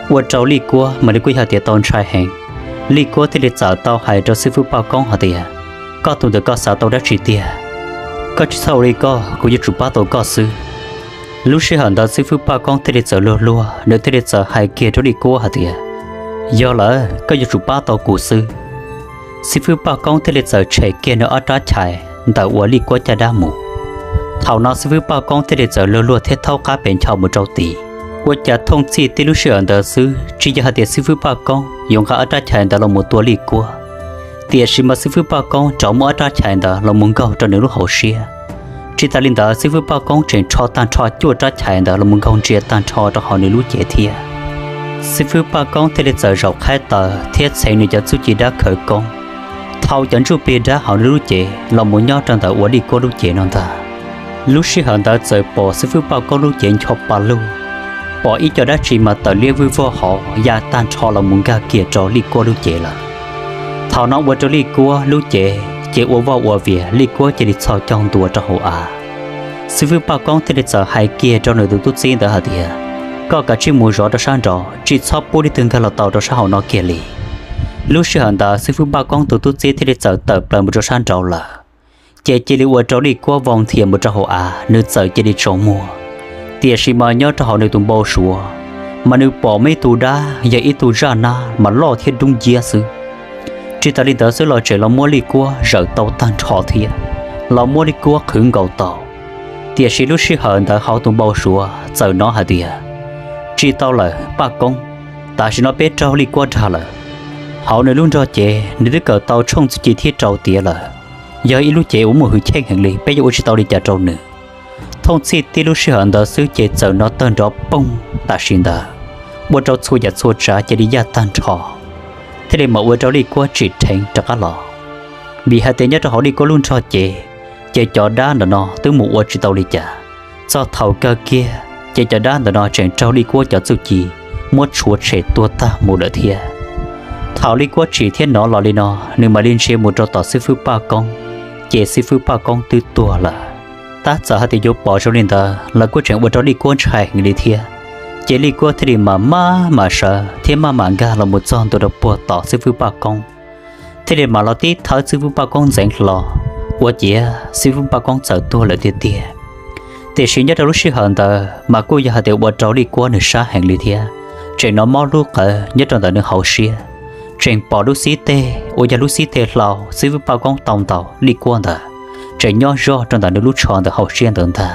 Ua rau Lij Kuab mas nws kuj yog tias tau ntshai heev. Lij Kuab thiaj li txawm tau hais rau xib fwb Paj Koob hais tias, koj tus ntawm koj xav tau dab tsi tiag? Koj tsis txhob ua li ko, kuv yuav tsum pab tau koj xwb. Lub sij hawm ntawd xib fwb Paj Koob thiaj li txawm luag luag, nws thiaj li txawm hais kiag rau Lij Kuab hais tias, yog lawm, koj yuav tsum pab tau kuv xwb. Xib fwb Paj Koob thiaj li txawm tshem kiag nws ob rab chais ntawm uas Lij Kuab caj dab mus. Thaum no xib fwb Paj Koob thiaj li txawm luag luag thiab thaub qab pes ncho mus rau tid. Ua cas thooj txhij tib lub sij hawm ntawd xwb tsis yog hais tias xib fwb Paj Koob yuav nqa ob rab chais ntawd los mus tua Lij Kuab, tiam sis mas xib fwb Paj Koob rov muab ob rab chais ntawd los mus nkaug rau nws lub hauv siab. Tsis tas li ntawd xib fwb Paj Koob tseem rho tag nrho cuaj rab chais ntawd los mus nkaug ntsia tag nrho rau hauv nws lub cev thiab. Xib fwb Paj Koob thiaj li txawm zaum qhaib taws thiab txheev nws cov txuj ci dab khawv koob, thau cov ntsuj plig dab hauv nws lub cev los mus nyob rau ntawm uas Lij Kuab lub cev no ntag. Lub sij hawm ntawd txawm pom xib fwb Paj Koob lub cev ncho pa lug, pom ib co dab tsi mas tawm liab vwj vog hauv ya tag nrho los mus nkag kiag rau Lij Kuab lub cev lawm. Thaum no ua rau Lij Kuab lub cev ces ua vaj ua vias, Lij Kuab cia li txhos caug ntua rau hauv av. Xib fwb Paj Koob thiaj li txawm hais kiag rau nws tus tub txib ntawd hais tias, koj kav tsij mus zov rau sab nraud, tsis txhob pub leej twg nkag los tau rau sab hauv no kiag li. Lub sij hawm ntawd xib fwb Paj Koob tus tub txib thiaj li txawm tawm plaws mus rau sab nraud lawm, ces cia li ua rau Lij Kuab vau nthias mus rau hauv av, nws txawm cia li tsaus muag. Tiam sis mas nyob rau hauv nws tus npau suav, mas nws pom muaj ib tug dab yog ib tug zaj nab mas loj thiab dub nciab xwb. Tsis tas li ntawd xwb los tseem los muab Lij Kuab zawm tau tag nrho thiab, los muab Lij Kuab qhwv nkaus tau. Tiam sis lub sij hawm ntawd hauv tus npau suav txawm hnov hais tias, tsis tau lawm Paj Koob, tam sim no peb raug Lij Kuab dag lawm. Hauv nws lub nrog cev nws twb kawm tau tshooj txuj ci thib rau tiav lawm, yog ib lub cev uas muaj hwj chim heev li, peb yuav ua tsis tau li cas rau nws. Thooj txhij tib lub sij hawm ntawd xwb ces txawm hnov tawg nrov poog tam sim ntawd, ua rau txhua yam txhua tsav cia li yaj tag nrho, thiaj li mam ua rau Lij Kuab tsim dheev rov qab los. Vim hais tias nyob rau hauv Lij Kuab lub nrog cev, ces cov dab ntawm no twb mus ua tsis tau li cas. Txog thaum kawg kiag ces cov dab ntawm no tseem raug Lij Kuab cov txuj ci muab tshuav tshem tuag tag mus lawm thiab. Thaum Lij Kuab tsim thiab hnov los li no, nws mam li ntsia mus rau tom xib fwb Paj Koob, ces xib fwb Paj Koob twb tuag lawm. Tab txawm hais tias yuav pom zoo li ntawd los kuj tseem ua rau Lij Kuab ntshai heev li thiab. Ces Lij Kuab thiaj li mam maj mam sawv thiab maj mam nkag los mus txog ntua rau puag tom xib fwb Paj Koob, thiaj li mam los tib thawb xib fwb Paj Koob ntxeev hlo, ua ciav xib fwb Paj Koob txawm tuag lawm tiag tiag. Tiam sis nyob rau lub sij hawm ntawd mas kuj yog hais tias ua rau Lij Kuab nws sab heev li thiab, tseem hnov mob lub qawv nyob rau ntawm nws hauv siab, tseem pom lub xib teg uas yog lub xib teg hlau xib fwb Paj Koob tau ntaus Lij Kuab ntawd tseem nyob zoj rau ntawm nws lub tsho ntawm hauv siab ntawd ntag,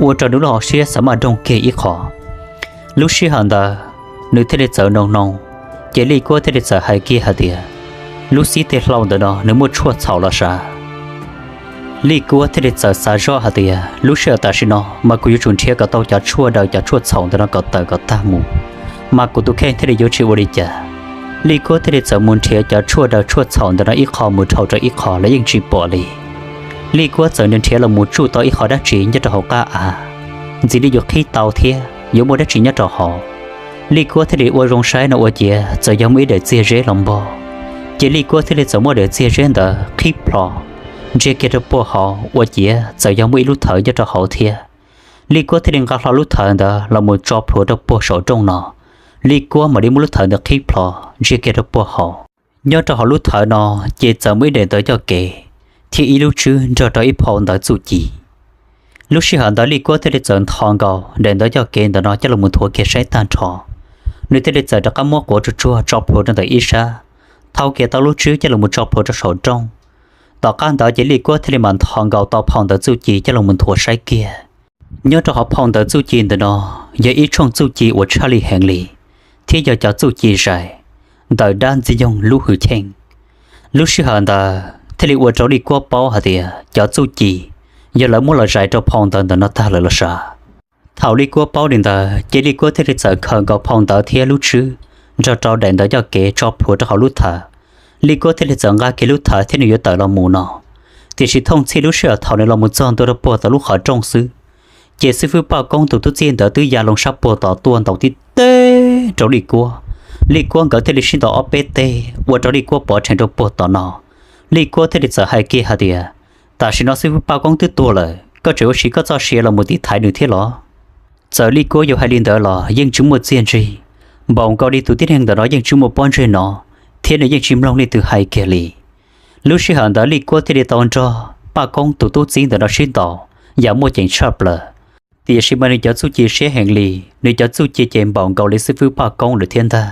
ua rau nws lub hauv siab xav maj nroog kiag ib qho. Lub sij hawm ntawd nws thiaj li txawm noo noo, ces Lij Kuab thiaj li txawm hais kiag hais tias, lub xib teg hlau ntawm no nws muaj tshuaj txhaum los sav. Lij Kuab thiaj li txawm xav zoj hais tias lub sij hawm tam sim no mas kuv yuav tsum nrhiav kom tau cov tshuaj daws cov tshuaj txhaum ntawm no kom tawm kom tag mus, mas kuv tus kheej thiaj li yuav tsis ua li cas. Lij Kuab thiaj li txawm mus nrhiav cov tshuaj daws tshuaj txhaum ntawm no ib qho mus dhau rau ib qho los yeej tsis pom li. Lij Kuab txawm nrhiav los mus tsuj tau ib qho dab tsi nyob rau hauv qab av, ntxim li yuav qhib tau thiab yuav muaj dab tsi nyob rau hauv. Lij Kuab thiaj li ua zoo saib no ua ciav txawm yog muaj ib daim txiag zeb los npog, ces Lij Kuab thiaj li txawm muab daim txiag zeb ntawd qhib plho, ntsiag kiag rau puag hauv ua ciav txawm yog muaj ib lub thawv nyob rau hauv thiab. Lij Kuab thiaj li nqa hlo lub thawv ntawd los mus tso plhuav rau puag saum rooj no. Lij Kuab mam li muab lub thawv ntawd qhib plho, ntsiag kiag rau puag hauv. Nyob rau hauv lub thawv no, ces txawm muaj ib daim ntawv coj kev thiab ib lub tswb nrog rau ib phau ntawv txuj ci. Lub sij hawm ntawd Lij Kuab thiaj li txawm ntho nkaus daim ntawv coj kev ntawm no coj los nthuav kiag saib tag nrho. Nws thiaj li txawm rov qab muab quav tsuag tsuag tso plhuav rau ntawm ib sab, thau kiag tau lub tswb coj los tso plhuav rau saum rooj. Tom qab ntawd ces Lij Kuab thiaj li mam ntho nkaus tau phau ntawv txuj ci coj los nthuav saib kiag. Nyob rau hauv phau ntawv txuj ci ntawm no, yog ib tshooj txuj ci uas tshaj lij heev li, thiab yog cov txuj ci zais ntawm dab Ntxwg Nyoog lub hwj chim. Lub sij hawm ntawd thiaj li ua rau Lij Kuab paub hais tias cov txuj ci yog lawv muab los zais rau phau ntawv ntawm no tag lawm los sav. Thaum Lij Kuab paub li ntawd ces Lij Kuab thiaj li txawm khaws nkaus phau ntawv thiab lub tswb nrog rau daim ntawv coj kev tso plhuav rau hauv lub thawv. Lij Kuab thiaj li txawm nqa kiag lub thawv thiab nws yuav tawm los mus no. Tiam sis thooj txhij lub sij hawm thaum nws los mus txog ntua rau puag tom lub qhov rooj xwb, ces xib fwb Paj Koob tus tub txib ntawd twb ya loo sab puag tom tuaj ntaus tib teg rau Lij Kuab. Lij Kuab nkawd thiaj li sib ntaus ob peb teg ua rau Lij Kuab pov rhees rau puag tom no. Lij Kuab thiaj li txawm hais kiag hais tias, tam sim no xib fwb Paj Koob twb tuag lawm, koj tseem yuav siv koj txoj sia los mus tiv thaiv nws thiab los? Txawm Lij Kuab yuav hais li ntawd los yeej tsis muaj txiaj ntsig, npaum nkaus li tus tib neeg ntawm no yeej tsis muaj pob ntseg no, thiab nws yeej tsis mloog leej twg hais kiag li. Lub sij hawm ntawd Lij Kuab thiaj li tau nrog Paj Koob tus tub txib ntawm no sib ntaus yam muaj ceem tshaj plaws. Tiam sis mas nws cov txuj ci siab heev li, nws cov txuj ci ces npaum nkaus li xib fwb Paj Koob lawm thiab ntag,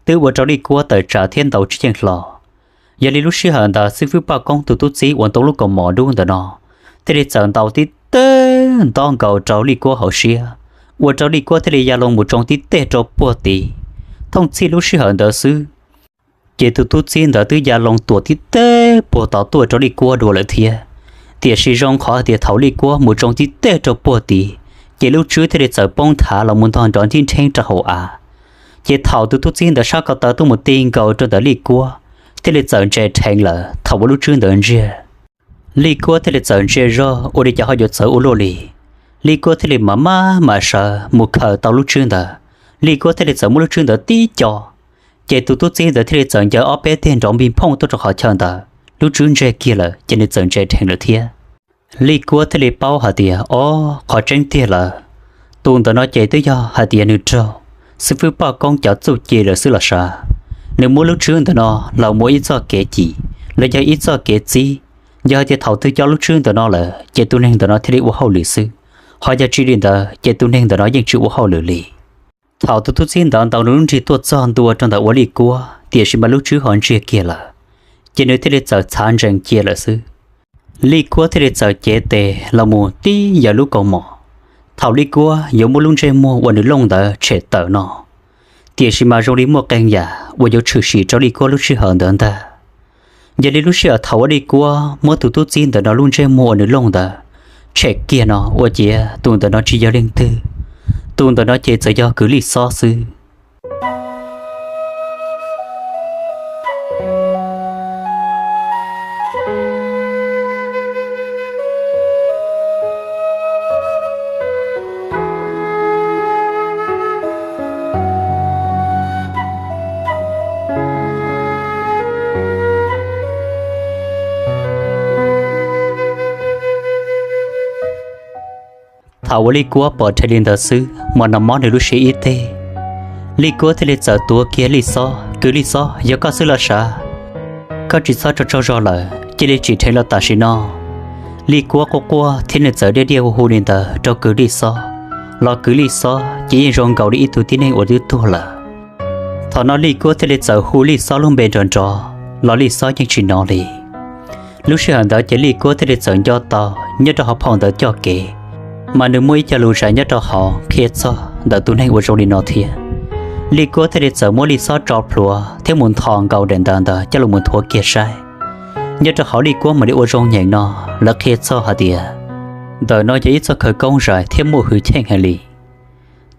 twb ua rau Lij Kuab tawm tsam thiab ntaus tsis yeej hlo. Yog li lub sij hawm ntawd xib fwb Paj Koob tus tub txib uas ntoo lub kaus mom dub ntawm no thiaj li txawm ntaus tib teg nto nkaus rau Lij Kuab hauv siab, ua rau Lij Kuab thiaj li ya loo mus tsoo tib teg rau puag tid. Thooj txhij lub sij hawm ntawd xwb, ces tus tub txib ntawd twb ya loo tuam tib teg puag tom tuaj rau Lij Kuab dua lawm thiab. Tiam sis zoo qhov hais tias thaum Lij Kuab mus tsoo tib teg rau puag tid, ces lub tswb thiaj li txawm poob nthav los mus ntog nrov nrhib nrheeb rau hauv av. Ces thaum tus tub txib ntawd sab ko taw tuaj mus ti nkaus rau ntawm Lij Kuab, thiaj li txawm ntse dheev lawm thaum uas lub tswb ntawd ntsiag. Lij Kuab thiaj li txawm ntsia zog ua li cas ho yuav txawv ua luaj li. Lij Kuab thiaj li mam maj mam sawv mus khaws tau lub tswb ntawd. Lij Kuab thiaj li txawm muab lub tswb ntawd tib co, ces tus tub txib ntawd thiaj li txawm ncaws ob peb teg nrov npig phooj tuaj rau qhov chaw ntawd, lub tswb ntsiag kiag lawm ces nws txawm ntse dheev lawm thiab. Lij Kuab thiaj li paub hais tias, o, qhov tseeb tiag lawm, tus ntawm no ces twb yog hais tias nws raug xib fwb Paj Koob cov txuj ci lawm xwb los sav. Nws muab lub tswb ntawm no los mus ib txoj kev cim, los yog ib txoj kev txib. Yog hais tias thaum twg coj lub tswb ntawm no lawm ces tus neeg ntawm no thiaj li ua hauj lwm xwb, ho yog tsis li ntawd ces tus neeg ntawm no yeej tsis ua hauj lwm li. Thaum tus tub txib ntawd ntaus nws lub nrig tuaj txog ntua rau ntawm ua Lij Kuab, tiam sis mas lub tswb ho ntsiag kiag lawm, ces nws thiaj li txawm txhav ntsees cia lawm xwb. Lij Kuab thiaj li txawm cev tes los mus tib yam lub kaus mom. Thaum Lij Kuab yuav muab lub ntsej muag uas nws looj ntawd tshem tawm no, tiam sis mas zoo li muaj qee yam uas yuav tshwm sim rau Lij Kuab lub sij hawm ntawd ntag. Yog li lub sij hawm thaum ua Lij Kuab muab tus tub txib ntawm no lub ntsej muag uas nws looj ntawd tshem kiag no ua ciav tus ntawm no tsis yog leej twg, tus ntawm no ces txawm yog kwv Lij Xob xwb. Thaum ua Lij Kuab pom dheev li ntawd xwb mas nag mob nws lub siab ib teg. Lij Kuab thiaj li txawm tuav kiag Lij Xob, Kwv Lij Xob, yog koj xwb los sav? Koj tsis txhob tsaug tsaug zog lawm, cia li tsim dheev los tam sim no. Lij Kuab quaj quaj thiab nws txawm diaj diaj hu hu li ntawd rau kwv Lij Xob, los kwv Lij Xob ces yeej zoo nkaus li ib tug tib neeg uas twb tuag lawm. Thaum no Lij Kuab thiaj li txawm hu Lij Xob lub npe nrov nrov los Lij Xob yeej tsis hnov li. Lub sij hawm ntawd ces Lij Kuab thiaj li txawm nco tau nyob rau hauv phau ntawv coj kev, mas nws muaj ib co lus zais nyob rau hauv qhia txog ntawm tus neeg uas zoo li no thiab. Lij Kuab thiaj li txawm muab Lij Xob tso plhuav thiab mus ntho nkaus daim ntawv ntawd coj los mus nthuav kiag saib. Nyob rau hauv Lij Kuab mam li ua zoo nyeem no, lawv qhia txog hais tias ntawm no yog ib txoj khawv koob zais thiab muaj hwj chim heev li.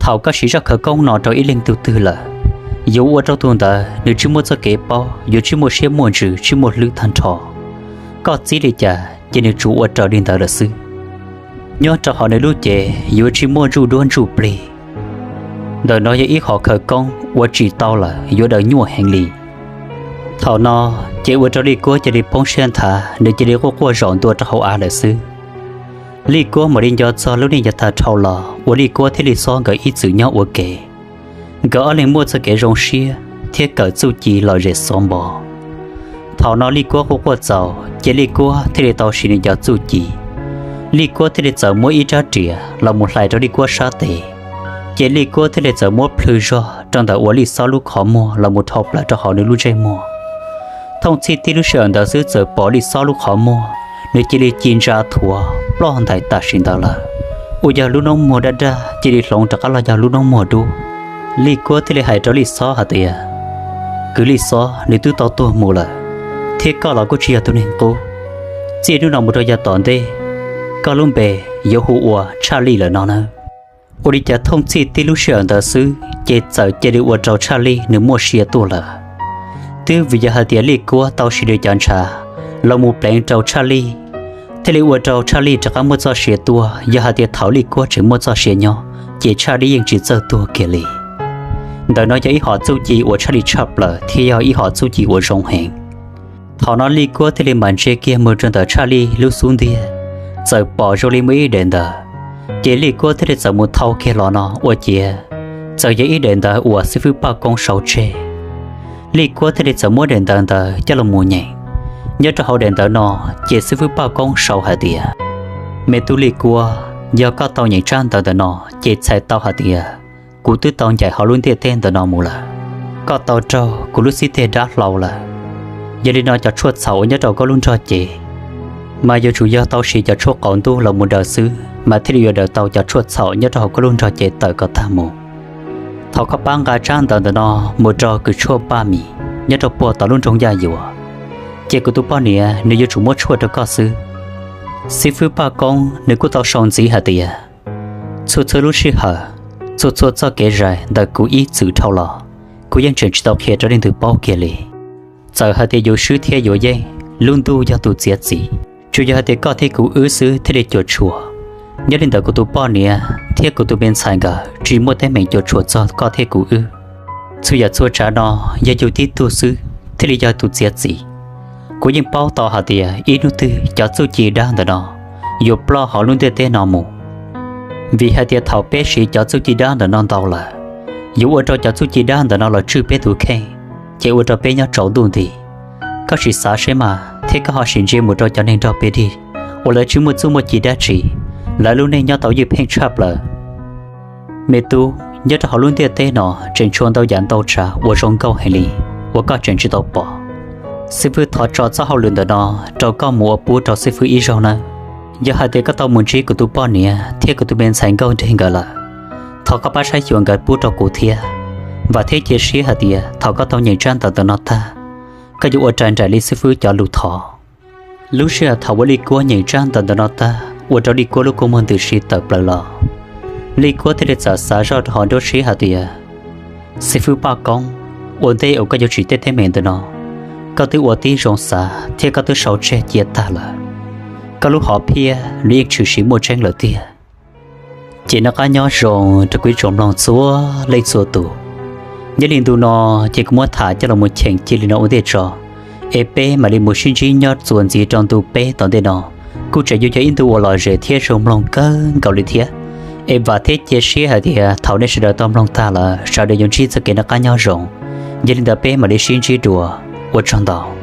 Thaum koj siv zaj khawv koob no rau ib leej tug twg lawm, yuav ua rau tus ntawd nws tsis muaj txoj kev paub, yuav tsis muaj siab muaj ntsws, tsis muaj hlwb tag nrho. Koj txib li cas ces nws tsuas ua raws li ntawd lawm xwb. Nyob rau hauv nws lub cev yuav tsis muaj ntsuj duab ntsuj plig. Ntawm no yog ib qho khawv koob uas tsim tau lawm yuav daws nyuaj heev li. Thaum no ces ua rau Lij Kuab cia li poob siab nthav, nws cia li quaj quaj zaum ntua rau hauv av lawm xwb. Lij Kuab mam li nco txog lub neej yav tag dhau los uas Lij Kuab thiab Lij Xob nkawd ib txwm nyob ua ke. Nkawd ob leeg muaj txoj kev zoo siab thiab kawm txuj ci lom zem xov npo. Thaum no Lij Kuab quaj quaj txaus ces Lij Kuab thiaj li tau siv nws cov txuj ci. Lij Kuab thiaj li txawm muab ib rab riam los mus hlais rau Lij Kuab sab tes, ces Lij Kuab thiaj li txawm muab plhws zog rau ntawm ua Lij Xob lub qhov muag los mus dhau plaws rau hauv nws lub ntsej muag. Thooj txhij tib lub sij hawm ntawd xwb txawm pom Lij Xob lub qhov muag nws cia li ci ntsa thuav ploj ntais tam sim ntawd lawm, uas yog lub noob muag daj daj cia li hloov rov qab los yog lub noob muag dub. Lij Kuab thiaj li hais rau Lij Xob hais tias, Kwv Lij Xob, nws twb tau tuag mus lawm, thiab koj los kuj tsis yog tus neeg qub. Txij hnub no mus rau yav tom ntej, koj lub npe yuav hu ua Tshaj Lij lawm no nawb. Ua li cas thooj txhij tib lub sij hawm ntawd xwb ces txawm cia li ua rau Tshaj Lij nws muaj sia tuaj lawm. Twb vim yog hais tias Lij Kuab tau siv nws cov ntshav los mus pleev rau Tshaj Lij, thiaj li ua rau Tshaj Lij rov qab muaj txoj sia tuaj. Yog hais tias thaum Lij Kuab tseem muaj txoj sia nyob ces Tshaj Lij yeej tsis txawj tuag kiag li. Ntawm no yog ib hom txuj ci uas tshaj lij tshaj plaws thiab yog ib hom txuj ci uas zoo heev. Thaum no Lij Kuab thiaj li mam ntsia kiag mus rau ntawm Tshaj Lij lub xub ntiag, txawm pom zoo li muaj ib daim ntawv. Ces Lij Kuab thiaj li txawm mus thau kiag los no ua ciav txawm yog ib daim ntawv uas xib fwb Paj Koob sau tseg. Lij Kuab thiaj li txawm muab daim ntawv ntawd coj los mus nyeem. Nyob rau hauv daim ntawv no ces xib fwb Paj Koob sau hais tias, Me tub Lij Kuab, yog koj tau nyeem tsab ntawv ntawm no ces txhais tau hais tias kuv twb tau ncaim hauv lub ntiaj teb ntawm no mus lawm. Koj tau raug kuv lub xib teg dab hlau lawm. Yog li no cov tshuaj txhaum uas nyob rau koj lub nrog cev mas yuav tsum yog tau siv cov tshuaj qaum ntuj los mus daws xwb mas thiaj li yuav daws tau cov tshuaj txhaum nyob rau hauv koj lub nrog cev tawm kom tag mus. Thaum koj pab nqa tsab ntawv ntawm no mus rau kws tshuaj Paj Mis nyob rau puag tom lub nroog Yaj Yuam, ces kuv tus poj niam nws yuav tsum muab tshuaj rau koj xwb. Xib fwb Paj Koob nws kuj tau sau ntxiv hais tias, Txhua txhua lub sij hawm, txhua txhua txoj kev zais ntawm kuv ib txwm dhau los, kuv yeej tseem tsis tau qhia rau leej twg paub kiag li. Txawm hais tias yuav swb thiab yuav yeej, lub ntuj yog tus txiav txim. Tsuas yog hais tias koj thiab kuv wb xwb thiaj li cuam tshuam. Nyob li ntawm kuv tus poj niam thiab kuv tus me ntxhais nkawd tsis muaj teeb meem cuam tshuam txog koj thiab kuv wb. Txhua yam txhua tsav no yog yus tib tug xwb thiaj li yog tus txiav txim. Kuv yeej paub tau hais tias ib hnub twg cov txuj ci dab ntawm no yuav ploj hauv lub ntiaj teb no mus. Vim hais tias thaum peb siv cov txuj ci dab ntawm no ntau lawm, yuav ua rau cov txuj ci dab ntawm no los tswj peb tus kheej. ces ua rau peb nyob tsaus ntuj nti. Koj sim xav seb mas thiab koj ho sim ntsia mus rau cov neeg nrog peb dig uas lawv tsis muaj txuj muaj ci dab tsi, lawv lub neej nyob tau ywj pheej tshaj plaws. Me tub, nyob rau hauv lub ntiaj teb no tseem tshuav ntau yam ntau tsav uas zoo nkauj heev li uas koj tseem tsis tau pom. Xib fwb thov tso txoj hauj lwm ntawm no rau koj mus ua pub rau xib fwb ib zaug nawb. Yog hais tias koj tau mus ntsib kuv tus poj niam thiab kuv tus me ntxhais Nkauj Nrig nkawd lawm, thov koj pab saib xyuas nkawd pub rau kuv thiab. Vam thiab cia siab hais tias thaum koj tau nyeem tsab ntawv ntawm no tag, koj yuav ua raws nraim li xib fwb cov lus thov. Lub sij hawm thaum uas Lij Kuab nyeem tsab ntawv ntawm no tag ua rau Lij Kuab lub kua muag ntws si tawm plaws los. Lij Kuab thiaj li txawm xav zoj rau hauv nruab siab hais tias, Xib fwb Paj Koob, ua ntej uas koj yuav tsim tej teeb meem ntawm no, koj twb ua tib zoo xav thiab koj twb sau tseg cia tag lawm. Koj lub hom phiaj los yeej tshwm sim muaj tseeb lawm tiag. Ces noj qab nyob zoo rau kuv ib tsoom mloog txhua leej txhua tus. Nyob li ntu no ces kuv muab tham coj los mus cheem cia li no ua ntej tso, es peb mam li mus sib ntsib nyob txuas ntxiv rau ntu peb tom ntej no. Kuj tseem yuav yog ib ntu uas lom zem thiab zoo mloog kawg nkaus li thiab. Es vam thiab cia siab hais tias thaum nej sawv daws tau mloog tag lawm sawv daws yuav ntsib txoj kev noj qab nyob zoo. Yog li ntawd peb mam li sib ntsib dua, ua tsaug ntau.